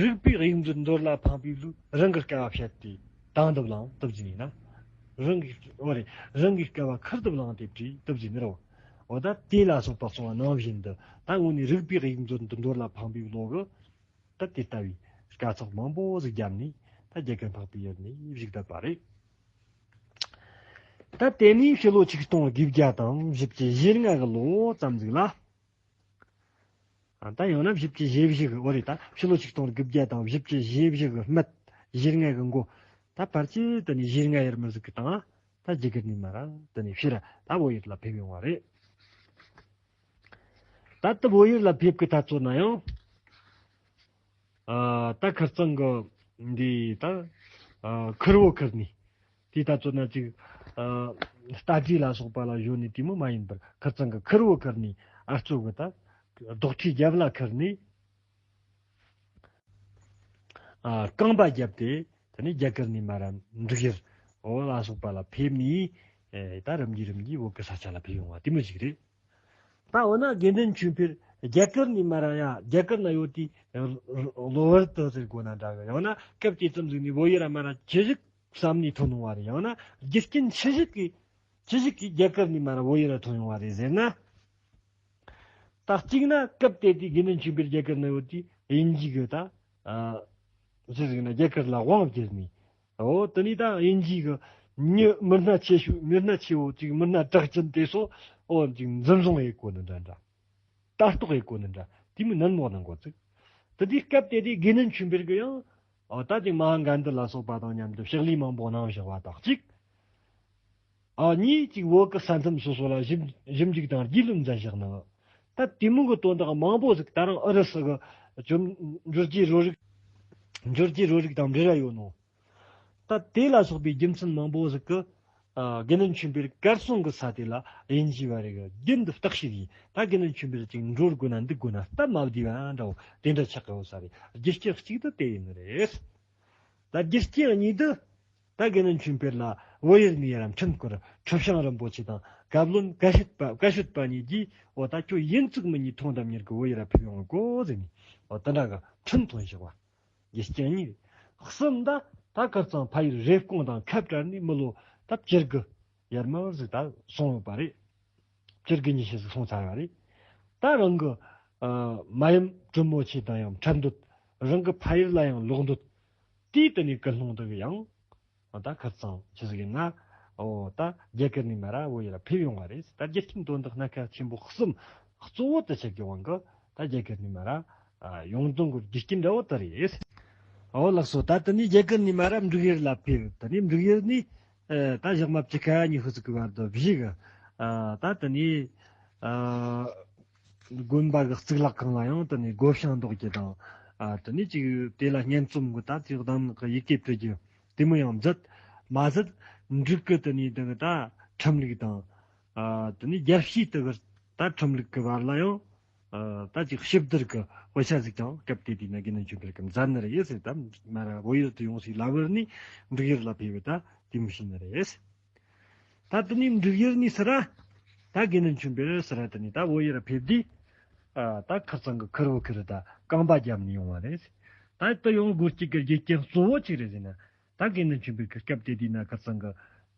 རིག་པའི་དབྱིག་མཛོད་འདོར་ལ་ཕངས་པའི་ལུས། རང་གི་སྐལ་བ་བཤད་དེ་དང་དུ་བླངས། དུ་བགྱིས་ནས་ན། རང་གི། འོ་རེད། རང་གི་སྐལ་བ་ཁུར་དུ་བླངས་ཏེ་བྲིས། དུ་བགྱིས་ནས་རོ། འོ་ད་དེ་ལ་སོགས་པ་གསུངས་པ་ནང་བཞིན་དུ། ད་དངོས་ནས་རིག་པའི་དབྱིག་མཛོད་འདི་འདོར་ལ་ཕངས་པའི་བློ་གིས། ད་དེ་ལྟ་བུའི་དཀའ་ཚེགས་མང་པོ་ཟིག་བརྒྱབ་ནས། ད་རྒྱ་གར་འཕགས་པའི་ཡུལ་ནས་བཞུགས་བསྡད་པ་རེད། ད་དེ་ནས་ཕྱི་ལོ་ཆིག་སྟོང་དགུ་བརྒྱ་དང་བཞི་བཅུ་ཞེ་ལྔ་གི་ལོ་ཙམ་ཟིག་ལ། ཨ། ད་ཡང་ན་བཞི་བཅུ་ཞེ་བཞི་གི། འོ་རེད། ད་ཕྱི་ལོ་ཆིག་སྟོང་དགུ་བརྒྱ་དང་བཞི་བཅུ་ཞེ་བཞི་གི་སྨད་ཞེ་ལྔ་གི་མགོ། ད་ཕལ་ཆེར་དེ་ནས་ཞེ་ལྔ་ཡར་མར་ཟིག་གི་སྟེང་ད་རྒྱ་གར་ནས་མར་དེ་ནས་ཕྱིར་ད་བོད་ཡུལ་ལ་ཕེབས་ཡོང་བ་རེད། ད་ལྟ་བོད་ཡུལ་ལ་ཕེབས་ཀྱི་ད་ཚོད་ན་ཡང་། ཨ། ད་ཁིར་ཚང་གི་འདི་ད། ཨ། ཁུར་བོ་ཁུར་ནས། དེ་ད་ཚོད་ན་ཅིག་ཨ། རྟ་དྲེལ་ལ་སོགས་པ་ལ་གཞོལ་ནས་དེ་མོ་མ་ཡིན་པར། ཁིར་ཚང་གི་ཁུར་བོ་ཁུར་ནས། ཨ། གཙོ་གི་ད་རྡོག་ཁྲེས་རྒྱབ་ལ་ཁུར་ནས། ཨ། རྐང་པ་བརྒྱབ་སྟེ། དེ་ནས་རྒྱ་གར་ནས་མར་འབྲུག་ཡུལ། འོ། ལ་སོགས་པ་ལ་ཕེབས་ནས། ཨེ། ད་རིམ་གྱིས་རིམ་གྱིས་བོད་ཀྱི་ས་ཆ་ལ་ཕེབས་ཡོང་བ་དེ་མོ་ཞིག་རེད། ད་འོ་ན་དགེ་འདུན་ཆོས་འཕེལ་རྒྱ་གར་ནས་མར་ཡ། རྒྱ་གར་ན་ཡོད་དུས་གློ་བུར་དུ་ཟེར་དགོས་ན་འདྲ་གི། ཡང་ན་སྐབས་དེ་ཙམ་ཟིག་ནས་བོད་ཡུལ་ལ་མར་ཇི་ཞིག་བསམ་ནས་ཐོན་ཡོང་བ་རེད། ཡང་ན་རྒྱུ་རྐྱེན་ཆི་ཞིག་གིས། ཆི་ཞིག་གིས་རྒྱ་གར་ནས་མར་བོད་ཡུལ་ལ་ཐོན་ཡོང་བ་རེད་ཟེར་ན། ད་གཅིག་ན་སྐབས་དེ་དུས་དགེ་འདུན་ཆོས་འཕེལ་རྒྱ་གར་ན་ཡོད་དུས་དབྱིན་ཇི་གིས་ད། ཨ། ཅི་ཟེར་ན་རྒྱ་གར་ལ་དབང་བསྒྱུར་ནས། འོ། དེ་ནས་ད་དབྱིན་ཇི་གི་མྱི་མི་སྣ་ཆེ་ཤོས། མི་སྣ་ཆེ་བོ་ཅིག་མི་སྣ་གྲགས་ཅན་དེ་ཚོ། འོ། ཅིག་འཛིན་བཟུང་ཡེད་གོ་ནི་འདྲ་འདྲ། ལྟ་རྟོག་ཡེད་གོ་ནི་འདྲ། དེ་མོ་ནན་མོ་གནང་གོ་ཚིག་དེ་དུས་སྐབས་དེ་དུས་དགེ་འདུན་ཆོས་འཕེལ་གྱིས་ཡང་། འོ། ད་ཅིག་མ་ཧཱ་གན་དྷི་ལ་སོགས་པ་དང་མཉམ་དུ་ཕྱག་ལས་མང་པོ་གནང་བཞག་པ་དང་གཅིག་ཨ། གཉིས་ཅིག་བོད་ཀྱི་ས་མཚམས་སོ་སོ་ལ་ཞིབ་ཞིབ་འཇུག་དང་རྒྱུས་ལོན་མཛད་བཞག་ནི། ད་དེ་མོ་གི་དོན་དག་མང་པོ་ཟིག་ད་རང་ཨུ་རུ་སུ་གི་འབྱོར་འབྱོར་རྒྱུའི་རོ་རིག་འབྱོར་རྒྱུའི་རོ་རིག་དང་འབྲེལ་བ་ཡོད་ནོ། ད་དེ་ལ་སོགས་པའི་རྒྱུ་མཚན་མང་པོ་ཟིག་གིས། ཨ། དགེ་འདུན་ཆོས་འཕེལ་གར་སོང་གི་ས་དེ་ལ་དབྱིན་ཇི་བ་རེ་གིས་རྒྱུན་དུ་བརྟག་ཞིབ་ཡས། ད་དགེ་འདུན་ཆོས་འཕེལ་ཅིག་འགྲོ་དགོས་ན་འདུག་དགོས་ན་སྟབས་མ་བདེ་བ་འདྲ་བོ་དེ་འདྲ་ཆགས་ཀྱི་ཡོད་ས་རེད། རྒྱུ་རྐྱེན་གཅིག་དེ་དེ་ཡིན་ནི་རེད། ད་རྒྱུ་རྐྱེན་གཉིས་དེ། ད་དགེ་འདུན་ཆོས་འཕེལ་ལ་བོད་ཡུལ་ནས་ཡར་འཕྲིན་བསྐུར། ཁྲི་བྱང་རིན་པོ་ཆེ་དང་བཀའ་བློན་བཀའ་ཤོད་པ། བཀའ་ཤོད་པ་གཉིས་ཀྱིས། འོ། ད་ཁྱོད་ཡིན་གཅིག་མིན་གཉིས་ཐུང་དམ་གཉེར་གྱིས་བོད་ཡུལ་ལ་ཕེབས་ཡོང་དགོས་ཟེར་ནས། འོ། དེ་འདྲ་གི་འཕྲིན་ཐོན་བཞག་པ། རྒྱུ་རྐྱེན་གཉིས། གསུམ། ད་ད་ཁིར་ཚང་ཕ་ཡུལ་རེབ་གོང་དང་ཁ་བྲལ་ནས་མི་ལོ་ད་བཅུ་དགུ་ཡར་མར་ཟིག་ད་སོང་ཡོད་པ་རེད། བཅུ་དགུ་ཉི་ཤུ་ཟིག་སོང་ཚར་བ་རེད། ད་རང་གི། ཨ། མ་ཡུམ་དྲིན་མོ་ཆེ་དང་ཡང་འཕྲད་འདོད། རང་གི་ཕ་ཡུལ་ལ་ཡང་ལོག་འདོད། དེའི་དེ་ནས་ཀུན་སློང་དེ་གིས་ཡང་། འོ། ད་ཁིར་ཚང་ཆི་ཟིག་ཡིན་ན། འོ། ད་རྒྱ་གར་ནས་མར་བོད་ཡུལ་ལ་ཕེབས་ཡོང་བ་རེད། ད་རྒྱུ་རྐྱེན་དོན་དག་སྣ་ཁ་ཆེན་པོ་གསུམ། གཙོ་བོ་དེ་ཆེད་ཀྱི་དབང་གིས་ད་རྒྱ་གར་ནས་མར། ཨ། ཡོང་དོན་གི་རྒྱུ་རྐྱེན་འདྲ་བོ་དེ་རེད། འོ། ལགས་སོ། ད་དེ་ནས་རྒྱ་གར་ནས་མར་འབྲུག་ཡུལ་ལ་ཕེབས། དེ་ནས་འབྲུག་ཡུལ་ནས། ཨ། ད་ཞག་མ་བཅུ་ཁ་ཉི་ཤུ་ཟིག་གི་བར་དུ་བཞུགས། ཨ། ད་དེ་ནས། ཨ། དགོན་པ་གི་གཙུག་ལག་ཁང་ལ་ཡང་དེ་ནས་བགོ་བཤའ་འདོགས་རྒྱུ་དང་། ཨ། དེ་ནས་ཅིག་དེ་ལ་སྙན་རྩོམ་གི་ད་ཅིག་གདམས་ངག་གི་ཡི་གེ་འབྲི་རྒྱུ་དེ་མོ་ཡང་མཛད། མ་ཟད་འབྲུག་གི་དེ་ནས་དེ་གི་ད་ཁྲིམས་ལུགས་དང་། ཨ། དེ་ནས་རྒྱལ་སྤྱིའི་དེ་གི་ད་ཁྲིམས་ལུགས་ཀྱི་བར་ལ་ཡང་། ཨ། ད་ཅིག་ཞིབ་བསྡུར་གྱི་དཔེ་ཆ་ཟིག་ཀྱང་སྐབས་དེ་དུས་ན་དགེ་འདུན་ཆོས་འཕེལ་གྱིས་མཛད་ནི་རེད་ཟེར། ད་མར་བོད་ཡུལ་དུ་ཡོང་སའི་ལམ་བར་ནས་འབྲུག་ཡུལ་ལ་ཕེབས་པའི་ད་དེ་མོ་བྱས་ནི་རེད། ད་དེ་ནས་འབྲུག་ཡུལ་ནས་ཟེར་ར། ད་དགེ་འདུན་ཆོས་འཕེལ་ཟེར་ར་དེ་ནས་ད་བོད་ཡུལ་ལ་ཕེབས་དུས། ཨ། ད་ཁིར་ཚང་གི་ཁུར་བོ་ཁུར་ད་རྐང་པ་བརྒྱབ་ནས་ཡོང་བ་རེད། ད་དེ་ཡོང་དགོས་རྒྱུ་གི་རྒྱུ་རྐྱེན་གཙོ་བོ་གཅིག་རེད་ཟེར་ན། ད་དགེ་འདུན་ཆོས་འཕེལ་གྱིས་སྐབས་དེ་དུས་ན་ཁིར་ཚང་གི་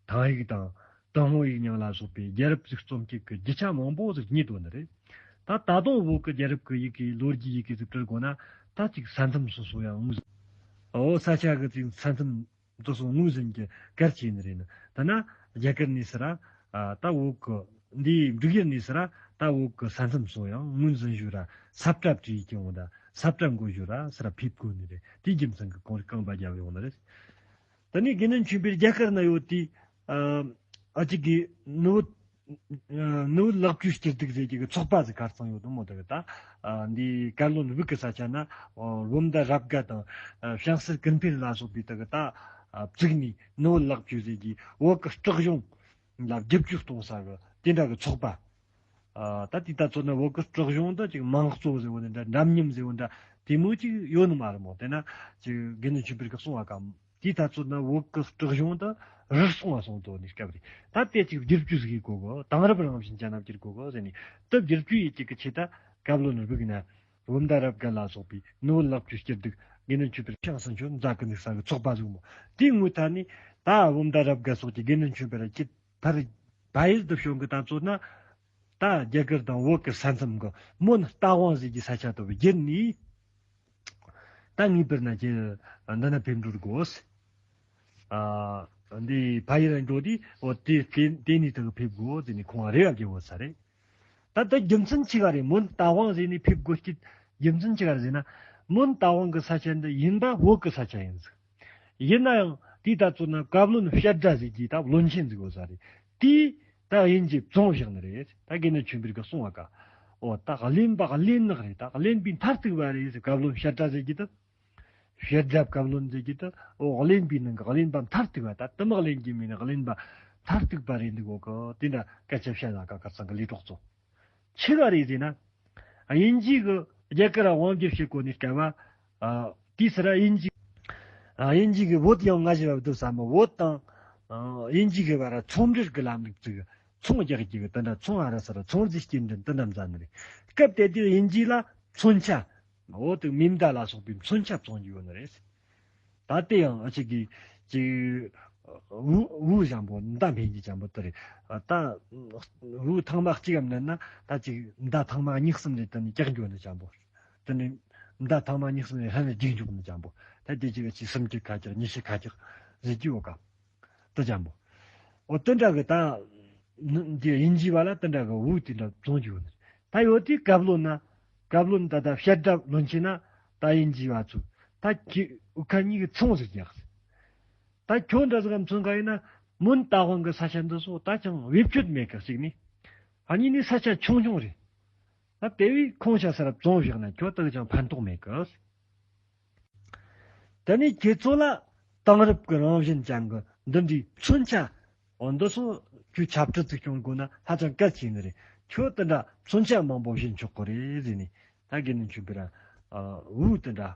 ཐང་ཡིག་དང་ཏུན་ཧོང་ཡིག་རྙིང་ལ་སོགས་པའི་རྒྱལ་རབས་ཀྱི་རྩོམ་སྤྱོད་ཀྱི་རྒྱུ་ཆ་མང་པོ་ཟིག་རྙེད་ཡོད་ནི་རེད། ད་ད་དུང་བོད་ཀྱི་རྒྱལ་རབས་ཀྱི་ཡི་གེ། ལོ་རྒྱུས་ཡི་གེ་ཟིག་བྲི་དགོས་ན། ད་ཅིག་ས་མཚམས་སོ་སོ་ཡང་ངོས་ཟིན། འོ། ས་ཆ་གི་ཅིག་ས་མཚམས་སོ་སོ་ངོས་ཟིན་གྱི་གལ་ཆེ་ནི་རེད་ན། ད་ན་རྒྱ་གར་ནས་ཟེར་ར། ཨ། ད་བོད་ཀྱི་འདི་འབྲུག་ཡུལ་ནས་ཟེར་ར། ད་བོད་ཀྱི་ས་མཚམས་སོ་ཡང་ངོས་ཟིན་ཞུ་ར། ས་བཀྲ་བྲིས་ཀྱི་འོང་ད་ས་བཀྲ་འགོད་ཞུ་ར་ཟེར་ར་ཕེབས་དགོས་ནི་རེད། དེའི་རྒྱུ་མཚན་གྱིས་ཁོང་རྐང་པ་བརྒྱབ་ཡོང་ནི་རེད། དེ་ནས་དགེ་འདུན་ཆོས་འཕེལ་རྒྱ་གར་ན་ཡོད་དུས། ཨ་ཅིག་གིས་ནུ་བོ་ནུ་བོ་ལེགས་བཅོས་སྐྱིད་སྡུག་ཟེར་གྱི་གི་ཚོགས་པ་ཟིག་གར་སོང་ཡོད་དོ་མོ། དེ་གི་ད་འདི་བཀའ་བློན་དབུས་ཀྱི་ས་ཆ་ན་བུམ་ཟླ་རབ་དགའ་དང་བྱང་སེར་ཀུན་འཕེལ་ལ་སོགས་པའི་དེ་གི་ད་བཙུགས་ནས་ནུ་བོ་ལེགས་བཅོས་ཟེར་གྱི་བོད་ཀྱི་སྲིད་གཞུང་ལ་བསྒྱུར་བཅོས་གཏོང་ས་གི་དེ་འདྲ་གི་ཚོགས་པ། ཨ་ད་དེ་ད་ཚོ་ན་བོད་ཀྱི་སྲིད་གཞུང་ད་ཅིག་དམངས་གཙོ་ཟེར་བ་འདྲ་འདྲ་འདྲ་མཉམ་ཟེར་བ་འདྲ་དེ་མོ་ཅིག་ཡོད་ནི་མ་རེད་མོ། དེ་ན་ཅིག་དགེ་འདུན་ཆོས་འཕེལ་གྱིས་གསུངས་པ་གམ། དེ་ད་ཚོ་ན་བོད་ཀྱི་སྲིད་གཞུང་ད་རུལ་སུངས་ལ་སོང་དོ་ནི་སྐབས་རེད། ད་དེ་ཅིག་བསྒྱུར་བཅོས་ཟིག་དགོས་གོ། དེང་རབས་རང་བཞིན་ཅན་ན་བསྒྱུར་དགོས་གོ་ཟེར་ནས་ད་བསྒྱུར་བཅོས་ཡེད་ཅིག་གི་ཆེད་ད་བཀའ་བློན་དབུས་ན་བུམ་ཟླ་རབ་དགའ་ལ་སོགས་པའི་ནུ་བོ་ལེགས་བཅོས་སྐྱིད་སྡུག་དགེ་འདུན་ཆོས་འཕེལ་ཤང་སུན་ཆོད་མཛད་གི་འདུག་ས་གི་ཚོགས་པ་ཟིག་མོ། དེའི་ངོས་ཐད་ནས་ད་བུམ་ཟླ་རབ་དགའ་སོགས་ཀྱི་དགེ་འདུན་ཆོས་འཕེལ་ར་ཅིག་ཕར་བ་ཡིས་དུ་བྱུང་གི་ད་ཚོ་ན། ད་རྒྱ་གར་དང་བོད་ཀྱི་ས་མཚམས་ཀྱི་མོན་རྟ་དབང་ཟེར་གྱི་ས་ཆ་དུ་བརྒྱུད་ནས། ད་ངེས་པར་ན་ཅི་འདི་ན་ཕེབས་འགྲོ་དགོས། ཨ་འདི་ཕ་ཡུལ་ལ་འགྲོ་དུས་འོ་དེ་དེ་དེ་ནས་དུ་ཕེབས་དགོས་ཟེར་ནས་ཁོང་རེ་བ་བརྒྱབ་ཡོད་ས་རེད། ད་ལྟ་རྒྱུ་མཚན་ཆི་ག་རེད། མོན་རྟ་དབང་ཟེར་ནས་ཕེབས་དགོས་ཀྱི་རྒྱུ་མཚན་ཆི་ག་རེད་ཟེར་ན། མོན་རྟ་དབང་གི་ས་ཆ་འདི་ཡིན་པ་བོད་ཀྱི་ས་ཆ་ཡིན་ཟིག་ཡིན་ན་ཡང་དེའི་ད་ཚོ་ན་བཀའ་བློན་བཤད་སྒྲ་ཟེར་གྱི་ད་བློན་ཆེན་ཟིག་ཡོད་ས་རེད། དེས་ད་དབྱིན་ཇི་བཙོང་བཞག་ནི་རེད། ད་དགེ་འདུན་ཆོས་འཕེལ་གྱིས་གསུངས་པ་ཀ། འོ་ད་གླེན་པ་གླེན་ནག་རེད། ད་གླེན་པའི་མཐར་ཐུག་པ་རེད་ཟེར། བཀའ་བློན་བཤད་སྒྲ་ཟེར་གྱི་ད། བཤད་སྒྲ་བཀའ་བློན་ཟེར་གྱི་ད། འོ་གླེན་པའི་ནང་གི་གླེན་པ་མཐར་ཐུག་པ། ད་དུ་མ་གླེན་གྱི་མིན་ན་གླེན་པ་མཐར་ཐུག་པ་རེད་འདུག་གོ་གི། དེ་འདྲ་སྐད་ཆ་བཤད་ན་ཀ་ཁ་སང་གི་ལས་གྲོགས་ཚོ། ཆི་ག་རེད་ཟེར་ན། དབྱིན་ཇི་གི་རྒྱ་གར་དབང་སྒྱུར་བྱེད་གོ་ནི་སྐབས། ཨ་དེའི་ཚེ་ར་དབྱིན་ཇི། ཨ་དབྱིན་ཇི་གི་བོད་ཡང་ང་ཞེས་པ་འདུག་བསམ་མོ། བོད་དང་ཨ་དབྱིན་ཇི་གི་བར་ཚོང་འབྲེལ་གི་ལམ་ལུགས་ཅིག་ཚོང་རྒྱག་རྒྱུ་གི་དེ་འདྲ་ཚོང་ཨ་ར་ས་ར་ཚོང་རྫས་སྐྱེལ་འདྲེན་དེ་འདྲ་མཛད་ནི་རེད། སྐབས་དེ་དུས་དབྱིན་ཇི་ལ་མཚོན་ཆ། འོ་དེ་མེ་མདའ་ལ་སོགས་པའི་མཚོན་ཆ་བཙོང་རྒྱུ་ཡོད་ནི་རེད། ད་དེ་ཡང་ཨ་ཅིག་གིས་ཅིག་བུ་བུ་ཅན་པོ་མདའ་འཕེན་རྒྱུ་ཅན་པོ་དེ་རེད། ད་བུ་ཐེངས་མ་གཅིག་གམ་མནན་ན་ད་ཅིག་མདའ་ཐེངས་མ་གཉིས་གསུམ་རེ་དེ་ནས་བཀྱག་འགྱོ་ནི་ཅན་པོ། དེ་ནས་མདའ་ཐེངས་མ་གཉིས་གསུམ་རེ་ལྷན་ནས་རྒྱུག་འགྱོ་ནི་ཅན་པོ། ད་དེ་ཅིག་ཅིག་སུམ་ཅུ་ཁ་གྱག་ཉི་ཤུ་ཁ་གྱག་ཟེར་གྱི་ཡོད་ཀ། དེ་ཅན་པོ། འོ་དེ་འདྲ་གི་ད་འདི་དབྱིན་ཇི་བ་ལ་དེ་འདྲ་གི་བུ་དེ་འདྲ་བཙོང་རྒྱུ་ཡོད་ནི། ད་ཡོད་དུས་བཀའ་བློན་ན་བཀའ་བློན་ད་ད་བཤད་སྒྲ་བློན་ཆེན་ན་ད་དབྱིན་ཇི་བ་ཚོ་ད་ཁྱི་འུ་ཁ་གཉིས་ཀྱི་ཚོང་ཟིག་རྒྱག་ད་ཁྱོད་འདྲ་ཟིག་གམ་མཚོན་ག་ཡིན་ན་མོན་རྟ་དབང་གི་ས་ཆ་འདི་སོ་ད་ཅང་བེད་སྤྱོད་མེད་གི་ཟིག་ནི། ཨ་ནི་ནི་ས་ཆ་ཆུང་ཆུང་རེད། ད་དེ་བས་ཁོང་ཆ་སར་བཙོང་བཞག་ན་ཁྱོད་ད་ཅང་ཕན་ཐོགས་མེད་གི། དེ་ནས་ཁྱེད་ཚོ་ལ་དེང་རབས་ཀྱི་རང་བཞིན་ཅན་གྱི་འདི་འདྲའི་མཚོན་ཆ། འོ་འདི་སོ་ཁྱོད་ཆབ་ཁྲིད་ཅིག་སྐྱོང་དགོས་ན་ཧ་ཅང་གལ་ཆེ་ནི་རེད། ཁྱོད་དེ་འདྲ་མཚོན་ཆ་མང་པོ་བྱིན་ཆོག་གི་རེད་ཟེར་ནས་ད་དགེ་འདུན་ཆོས་འཕེལ་ར་བུ་དེ་འདྲ་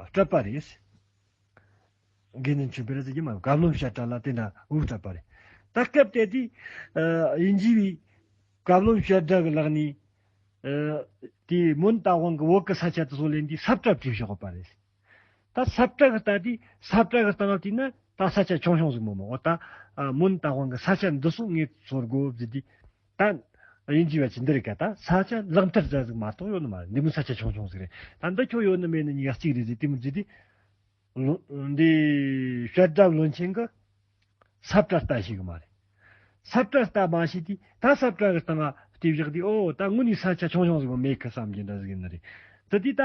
སྤྲད་པ་རེད། དགེ་འདུན་ཆོས་འཕེལ་ར་ཟེར་གྱི་མ་བཀའ་བློན་བཤད་གྲྭ་ལ་དེ་འདྲ་བུ་སྤྲད་པ་རེད། ད་སྐབས་དེ་དུས་དབྱིན་ཇི་བའི་བཀའ་བློན་བཤད་གྲྭ་གི་ལག་ནས། ཨ་དེ་མོན་རྟ་དབང་གི་བོད་ཀྱི་ས་ཆ་དེ་ཚོ་ལེན་དུས་ས་བཀྲ་བྲིས་བཞག་པ་རེད། ད་ས་བཀྲ་གི་ལྟ་དུས་ས་བཀྲ་གི་སྟེང་ལ་བལྟས་ན་ད་ས་ཆ་ཆུང་ཆུང་ཟིག་མོ་མོ། འོ་ད་ཨ་མོན་རྟ་དབང་གི་ས་ཆ་འདི་ཚོ་ངས་ཚོར་དགོས་ཟེར་དུས། ད་དབྱིན་ཇི་བ་ཅིག་འདི་རེད་ཀ། ད་ས་ཆ་ལག་མཐིལ་ཙམ་ཟིག་མ་གཏོགས་ཡོད་ནི་མ་རེད། འདི་མོ་ས་ཆ་ཆུང་ཆུང་ཟིག་རེད། ད་འདི་ཁྱོད་ཡོད་ནི་མེད་ནི་གཉིས་ཀ་གཅིག་རེད་ཟེར་དེ་མོ་ཟེར་དུས། ལོ་འདི་བཤད་སྒྲ་བློན་ཆེན་གི་ས་བཀྲ་ལྟ་ཤེས་གི་མ་རེད། ས་བཀྲ་ལྟ་མ་ཤེས་དུས་ད་ས་བཀྲ་གི་སྟེང་ལ་བལྟས་བཞག་དུས། ཨོ་ད་དངོས་ནས་ས་ཆ་ཆུང་ཆུང་ཟིག་མེད་གི་བསམ་གྱི་འདྲ་ཟིག་ཡིན་ནི་རེད། དེ་དུས་ད་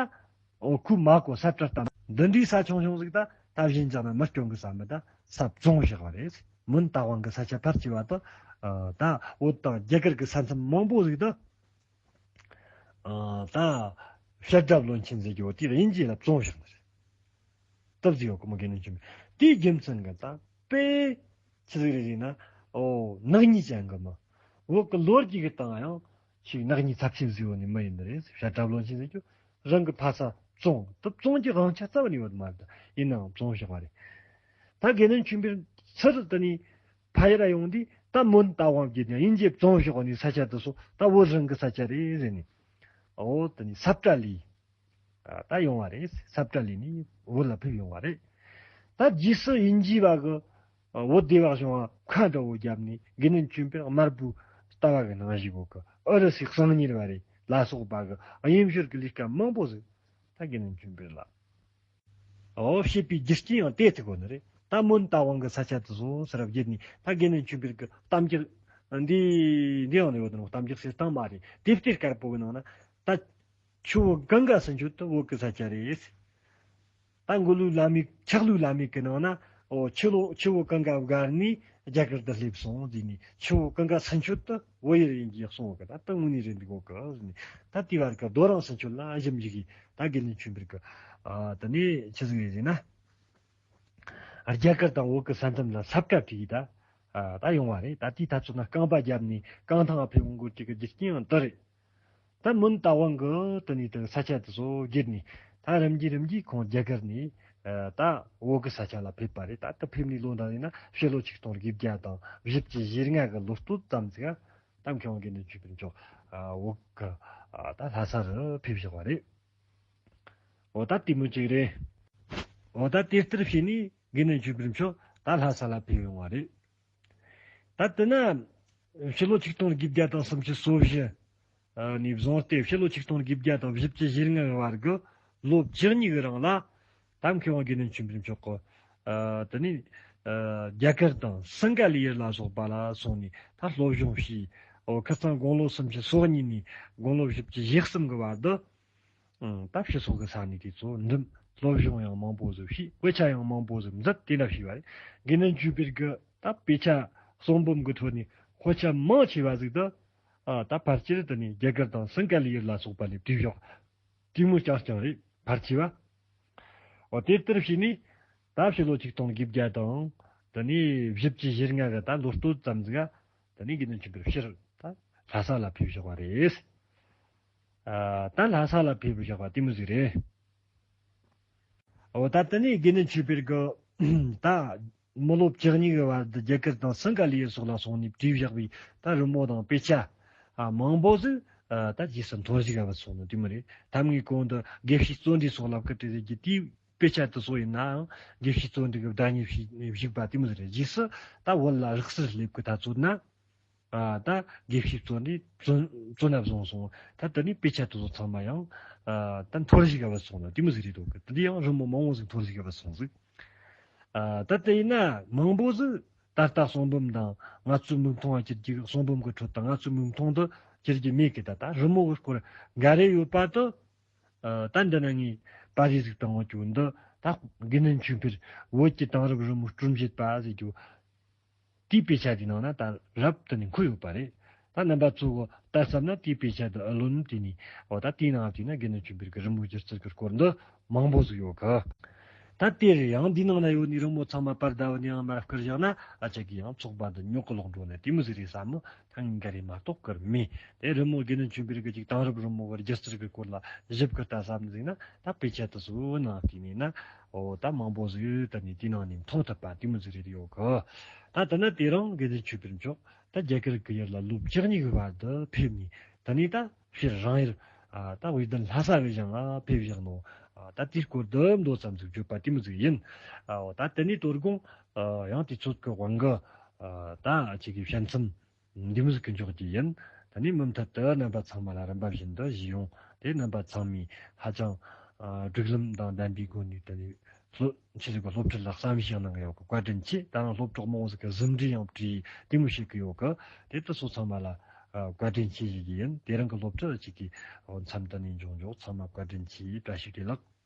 ཨོ་ཁོས་མ་གོ། ས་བཀྲ་ལྟ་འདི་འདྲའི་ས་ཆུང་ཆུང་ཟིག་ད་ད་བཞིན་ཅང་ན་མི་སྐྱོན་གི་བསམ་མི་ད་ས་བཙོང་བཞག་པ་རེད། མོན་རྟ་དབང་གི་ས་ཆ་ཕལ་ཆེ་བ་ད་ཨ་ད་བོད་དང་རྒྱ་གར་གི་ས་མཚམས་མང་པོ་ཟིག་ད། ཨ་ད་བཤད་སྒྲ་བློན་ཆེན་ཟེར་གྱི་འོ་དེ་དབྱིན་ཇི་ལ་བཙོང་བཞག་ནི་རེད། སྟབས་ཟིག་ཡོད་གི་མོ་དགེ་འདུན་ཆོས་འཕེལ། དེའི་རྒྱུ་མཚན་གི་ད་དཔེ་ཆི་ཟིག་རེད་ཟེར་ན། ཨོ་ནག་ཉེས་ཅན་གི་མི། བོད་གི་ལོ་རྒྱུས་གི་སྟེང་ཡང་ཞིག་ནག་ཉེས་ཚབས་ཆེན་ཟིག་ཡོད་ནི་མི་ཡིན་ནི་རེད། བཤད་སྒྲ་བློན་ཆེན་ཟེར་གྱི་རང་གི་ཕ་ས་བཙོང་། ད་བཙོང་རྒྱུ་དབང་ཆ་རྩ་བ་ནས་ཡོད་མ་རེད། ཡིན་ནའང་བཙོང་བཞག་པ་རེད། ད་དགེ་འདུན་ཆོས་འཕེལ་ཚུར་དེ་ནས་ཕ་ཡུལ་ལ་ཡོང་དུས་ད་མོན་རྟ་དབང་བརྒྱུད་ནས་དབྱིན་ཇི་བཙོང་བཞག་ནི་ས་ཆ་དེ་ཚོ་ད་བོད་རང་གི་ས་ཆ་རེད་ཟེར་ནས། ཨོ་དེ་ནས་ས་བཀྲ་ལས་ད་ཡོང་བ་རེད། ས་བཀྲ་ལས་ནས་བོད་ལ་ཕེབས་ཡོང་བ་རེད། ད་རྗེས་སུ་དབྱིན་ཇི་བ་གི་བོད་སྡེ་བ་གཞུང་བ་ཁ་འདྲ་བོ་བརྒྱབ་ནས་དགེ་འདུན་ཆོས་འཕེལ་དམར་པོའི་ལྟ་བ་གི་ནང་ཞུགས་གོ་གི། ཨུ་རུ་སུའི་གསང་ཉུལ་བ་རེད་ལ་སོགས་པ་གི་དབྱིན་བསྒྱུར་གི་ལས་ཀ་མང་པོ་ཟིག་ད་དགེ་འདུན་ཆོས་འཕེལ་ལ། ཨོ་བྱེད་པའི་རྒྱུ་རྐྱེན་ཡང་དེ་ཐུག་གོ་ནི་རེད། ད་མོན་རྟ་དབང་གི་ས་ཆ་དེ་ཚོ་ཟེར་བརྒྱུད་ནས་ད་དགེ་འདུན་ཆོས་འཕེལ་གི་གཏམ་རྒྱུད་འདི་འདི་ཡང་ཡོད་དོ། གཏམ་རྒྱུད་ཟེར་སྟངས་མ་རེད། དེབ་ཐེར་དཀར་པོ་གི་ནང་ན་ད་ཆུ་བོ་གངྒཱ་སུམ་ཅུ་དེ་བོད་གི་ས་ཆ་རེད། ད་མགོ་ལོག་བླ་མའི་ཆག་ལོའི་བླ་མའི་གི་ནང་ན་ ཨོ་ཆུ་ལོ་ཆུ་བོ་གངྒཱ་བརྒལ་ནས་རྒྱ་གར་དུ་སླེབས་སོང་ཟེར་ནས། ཆུ་བོ་གངྒཱ་ཚུན་ཆོད་དུ་བོད་ཡུལ་ཡིན་གྱི་གསུངས་གི། ད་ད་དངོས་གནས་རེད་འདུག་གོ་གི་ཟེར་ནས། ད་དེ་བར་གི་རྡོ་རིང་ཚུན་ཆོད་ལ་ཞིབ་འཇུག་གིས། ད་དགེ་འདུན་ཆོས་འཕེལ་གི་ཨ་དེ་ནས་ཆི་ཟིག་རེད་ཟེར་ན། རྒྱ་གར་དང་བོད་ཀྱི་ས་མཚམས་ལ་ས་ཁ་བྲིས་ད། ཨ་ད་ཡོང་བ་རེད། ད་དེའི་ཐ་ཚོད་ན་རྐང་པ་བརྒྱབ་ནས་རྐང་ཐང་ཕེབས་འོང་དགོས་ཀྱི་རྒྱུ་རྐྱེན་ཡང་འདི་རེད། ད་མོན་རྟ་དབང་གིས་དེ་ནས་དེ་ས་ཆ་དེ་ཚོ་བརྒྱུད་ནས། ད་རིམ་གྱིས་རིམ་གྱིས་ཁོང་རྒྱ་གར་ནས་ཨ་ད་བོད་ཀྱི་ས་ཆ་ལ་ཕེབས་པ་རེད། ད་དེ་ཕེབས་ནས་ལོ་འདྲ་ཡིན་ན་ཕྱི་ལོ་ཆིག་སྟོང་དགུ་བརྒྱ་དང་བཞི་བཅུ་ཞེ་ལྔ་གི་ལོ་སྟོད་ཙམ་ཟིག་ག་ད་མཁས་དབང་དགེ་འདུན་ཆོས་འཕེལ་མཆོག་ཨ་བོད་ཀྱི་ཨ་ད་ལྷ་ས་རུ་ཕེབས་བཞག་པ་རེད། འོ་ད་དེ་མོ་ཅིག་རེད། འོ་ད་དེ་ལྟར་བྱས་ནས་དགེ་འདུན་ཆོས་འཕེལ་མཆོག་ད་ལྷ་ས་ལ་ཕེབས་ཡོང་བ་རེད། ད་དེ་ན་ཕྱི་ལོ་ཆིག་སྟོང་དགུ་བརྒྱ་དང་སུམ་ཅུ་སོ་བཞི་ནས་བཟུང་སྟེ་ཕྱི་ལོ་ཆིག་སྟོང་དགུ་བརྒྱ་དང་བཞི་བཅུ་ཞེ་ལྔ་བར་གྱི་ལོ་བཅུ་གཉིས་ཀྱི་རིང་ལ། ད་མཁས་དབང་དགེ་འདུན་ཆོས་འཕེལ་མཆོག་གིས་ཨ་དེ་ནས་ཨ་རྒྱ་གར་དང་སིང་ག་ལ་ཡར་ལ་སོགས་པ་ལ་སོང་ནས་ད་སློབ་སྦྱོང་བྱས། འོ་ཁ་སང་དགུང་ལོ་སུམ་ཅུ་སོ་གཉིས་ནས་དགུང་ལོ་བཞི་བཅུ་ཞེ་གསུམ་གྱི་བར་དུ། ཨང་། ད་ཕྱི་སོག་གི་ས་གནས་དེ་ཚོ་འགྲིམས། སློབ་སྦྱོང་ཡང་མང་པོ་ཟིག་བྱས། དཔེ་ཆ་ཡང་མང་པོ་ཟིག་མཛད། དེ་འདྲ་བྱས་པ་རེད། དགེ་འདུན་ཆོས་འཕེལ་གྱིས་ད་དཔེ་ཆ་གསུང་འབུམ་གྱི་ཁྲོད་ནས་དཔེ་ཆ་མང་ཆེ་བ་ཟིག་ད་ཨ་ད་ཕལ་ཆེར་དེ་ནས་རྒྱ་གར་དང་སིང་ག་ལ་ཡར་ལ་སོགས་པ་ལས་བྲིས་བཞག་དེ་མོ་རྐྱང་རྐྱང་རེད། ཕལ་ཆེ་བ། འོ་དེ་ལྟར་བྱས་ནས་ད་ཕྱི་ལོ་ཆིག་སྟོང་དགུ་བརྒྱ་དང་དེ་ནས་བཞི་བཅུ་ཞེ་ལྔ་གི་ད་ལོ་སྟོད་ཙམ་ཟིག་ག་དེ་ནས་དགེ་འདུན་ཆོས་འཕེལ་ཕྱིར་ད་ལྷ་ས་ལ་ཕེབས་བཞག་པ་རེད། ཨ་ད་ལྷ་ས་ལ་ཕེབས་བཞག་པ་དེ་མོ་ཟིག་རེད། འོ་ད་དེ་ནས་དགེ་འདུན་ཆོས་འཕེལ་གྱིས་ད་མི་ལོ་བཅུ་གཉིས་ཀྱི་བར་དུ་རྒྱ་གར་དང་སིང་ག་ལ་ཡར་སོགས་ལ་སོང་ནས་བྲིས་བཞག་པའི་ད་རི་མོ་དང་དཔེ་ཆ་ཨ་མང་པོ་ཟིག་ཨ་ད་རྗེས་སུ་འཐོར་ཞིག་ག་བུད་སོང་ནི་དེ་མོ་རེད། ཐ་མའི་གོང་དུ་དགེ་བཤེས་བརྩོན་འགྲུས་སོགས་ལ་བཀའ་དྲིན་ཟེར་གྱི་དེའི་དཔེ་ཆ་དེ་ཚོ་ཡིན་ནའང་། དགེ་བཤེས་བརྩོན་འགྲུས་ཀྱིས་བདག་ཉིད་བྱས་ནས་བཞུགས་པ་དེ་མོ་ཟིག་རེད། རྗེས་སུ་ད་བོད་ལ་རིག་གསར་སླེབས་ཀྱི་ད་ཚོད་ན། ཨ་ད་དགེ་བཤེས་བརྩོན་འགྲུས་བཙོན་བཙོན་ན་བཟུང་སོང་། ད་དེ་ནས་དཔེ་ཆ་དེ་ཚོ་ཚང་མ་ཡང་ཨ་ད་འཐོར་ཞིག་ག་བུད་སོང་ན་དེ་མོ་ཟིག་རེད་འདུག་གི། དེ་འདྲ་ཡང་རི་མོ་མང་བོ་ཟིག་འཐོར་ཞིག་ག་བུད་སོང་ཟིག་ཨ་ད་དེ་ཡིན་ན་མང་པོ་ཟིག་ད་ལྟ་གསུང་འབུམ་དང་ང་ཚོའི་མིག་མཐོང་བ་ཁྱེར་གྱི་གསུང་འབུམ་གྱི་ཁྲོད་དུ་ང་ཚོའི་མིག་མཐོང་དུ་ཁྱེར་གྱི་མེད་གི། ད་ད་རི་མོ་གི་སྐོར་འགའ་རེ་ཡོད་པ་དེ། ཨ་ད་འདི་ན་ངས་པར་རིས་ཟིག་བཏང་བ་ཅིག་འདི་ད་དགེ་འདུན་ཆོས་འཕེལ་བོད་ཀྱི་དེང་རབས་རི་མོ་སྒྲོམ་གཞི་པ་ཟེར་རྒྱུ། དེའི་དཔེ་ཆ་དེའི་ནང་ན་ད་རབ་ཏུ་ནས་འཁོད་ཡོད་པ་རེད། ད་རྣམ་པ་ཚོ་གིས་ལྟ་བསམ་ན་དེའི་དཔེ་ཆ་དེ་ཨ་ལོན་དེ་ནས། འོ་ད་དེའི་ནང་དེ་ན་དགེ་འདུན་ཆོས་འཕེལ་གྱི་རི་མོ་སྒྱུ་རྩལ་གྱི་སྐོར་འདི་མང་པོ་ཟིག་ཡོད་གི། ད་དེ་རེད། ཡང་འདིའི་ནང་ན་ཡོད་ནི་རི་མོ་ཚང་མ་པར་བརྡལ་བ་ནས་ཡང་མར་བསྐུར་བཞག་ན། ཨ་ཅག་གིས་ཡང་ཚོགས་པ་འདི་ཉོག་གི་ལོག་འགྲོ་ནས་དེ་མོ་ཟིག་རེད་བསམ་མོ། ཐང་ག་རེ་མ་གཏོགས་ཀར་མེད། དེ་རི་མོ་དགེ་འདུན་ཆོས་འཕེལ་གྱི་ཅིག་དེང་རབས་རི་མོ་གི་སྒྱུ་རྩལ་གྱི་སྐོར་ལ་ཞིབ་ཀྱི་ལྟ་བསམ་ཟིག་ན། ད་དཔེ་ཆ་དེ་ཚོ་ནང་བལྟས་ནས་ན། འོ་ད་མང་པོ་ཟིག་ད་ནི་དེའི་ནང་ནས་མཐོང་ཐུབ་པ་དེ་མོ་ཟིག་རེད་ཡོད་གི། ད་ད་ན་དེ་རིང་དགེ་འདུན་ཆོས་འཕེལ་མཆོག་ད་རྒྱ་གར་གྱི་ཡུལ་ལ་ལོ་བཅུ་གཉིས་ཀྱི་བར་དུ་ཕེབས་ནས། ད་ནི་ད་ཕྱིར་རང་ཡུལ་ཨ་ད་དབུས་ལྡན་ལྷ་ས་གི་ཞིང་ལ་ཕེབས་བཞག་ནོ། ཨ་ད་དེའི་སྐོར་དུ་མདོ་ཙམ་ཟིག་བརྗོད་པ་དེ་མོ་ཟིག་ཡིན། ཨ་འོ་ད་དེ་ནས་དོ་དགོང་ཨ་ཡང་དུས་ཚོད་ཀྱི་དབང་གིས་ཨ་ད་ཁྱེད་ཀྱི་བཤད་མཚམས་འདི་མོ་ཟིག་གི་འཇོག་རྒྱུ་ཡིན། ད་ནི་མུ་མཐུད་དུ་རྣམ་པ་ཚང་མ་ལ་རིམ་པ་བཞིན་དུ་ཞུས་ཡོང་། དེ་རྣམ་པ་ཚང་མས་ཧ་ཅང་ཨ་སྒྲིག་ལམ་དང་ལྡན་པའི་སྒོ་ནས་ད་ནི་སློབ་ཆེད་ཀྱི་སློབ་ཁྲིད་ལ་བསམ་གཞིག་གནང་གི་ཡོད་གི། བཀའ་དྲིན་ཆེ། ད་རང་སློབ་གྲོགས་མང་བོ་ཟིག་གིས་ཟིན་བྲིས་ཡང་བྲིས་དེ་མོ་བྱེད་ཀྱི་ཡོད་གི། དེ་དུ་སོ་ཚང་མ་ལ་ཨ་བཀའ་དྲིན་ཆེ་ཞུ་རྒྱུ་ཡིན། དེ་རིང་གི་སློབ་ཁྲིད་ཅིག་གི་འོ་མཚམས་དུ་ནས་འཇོག་འཇོག་ཚང་མ་བཀའ་དྲིན་ཆེ། བཀྲ་ཤིས་བདེ་ལེགས།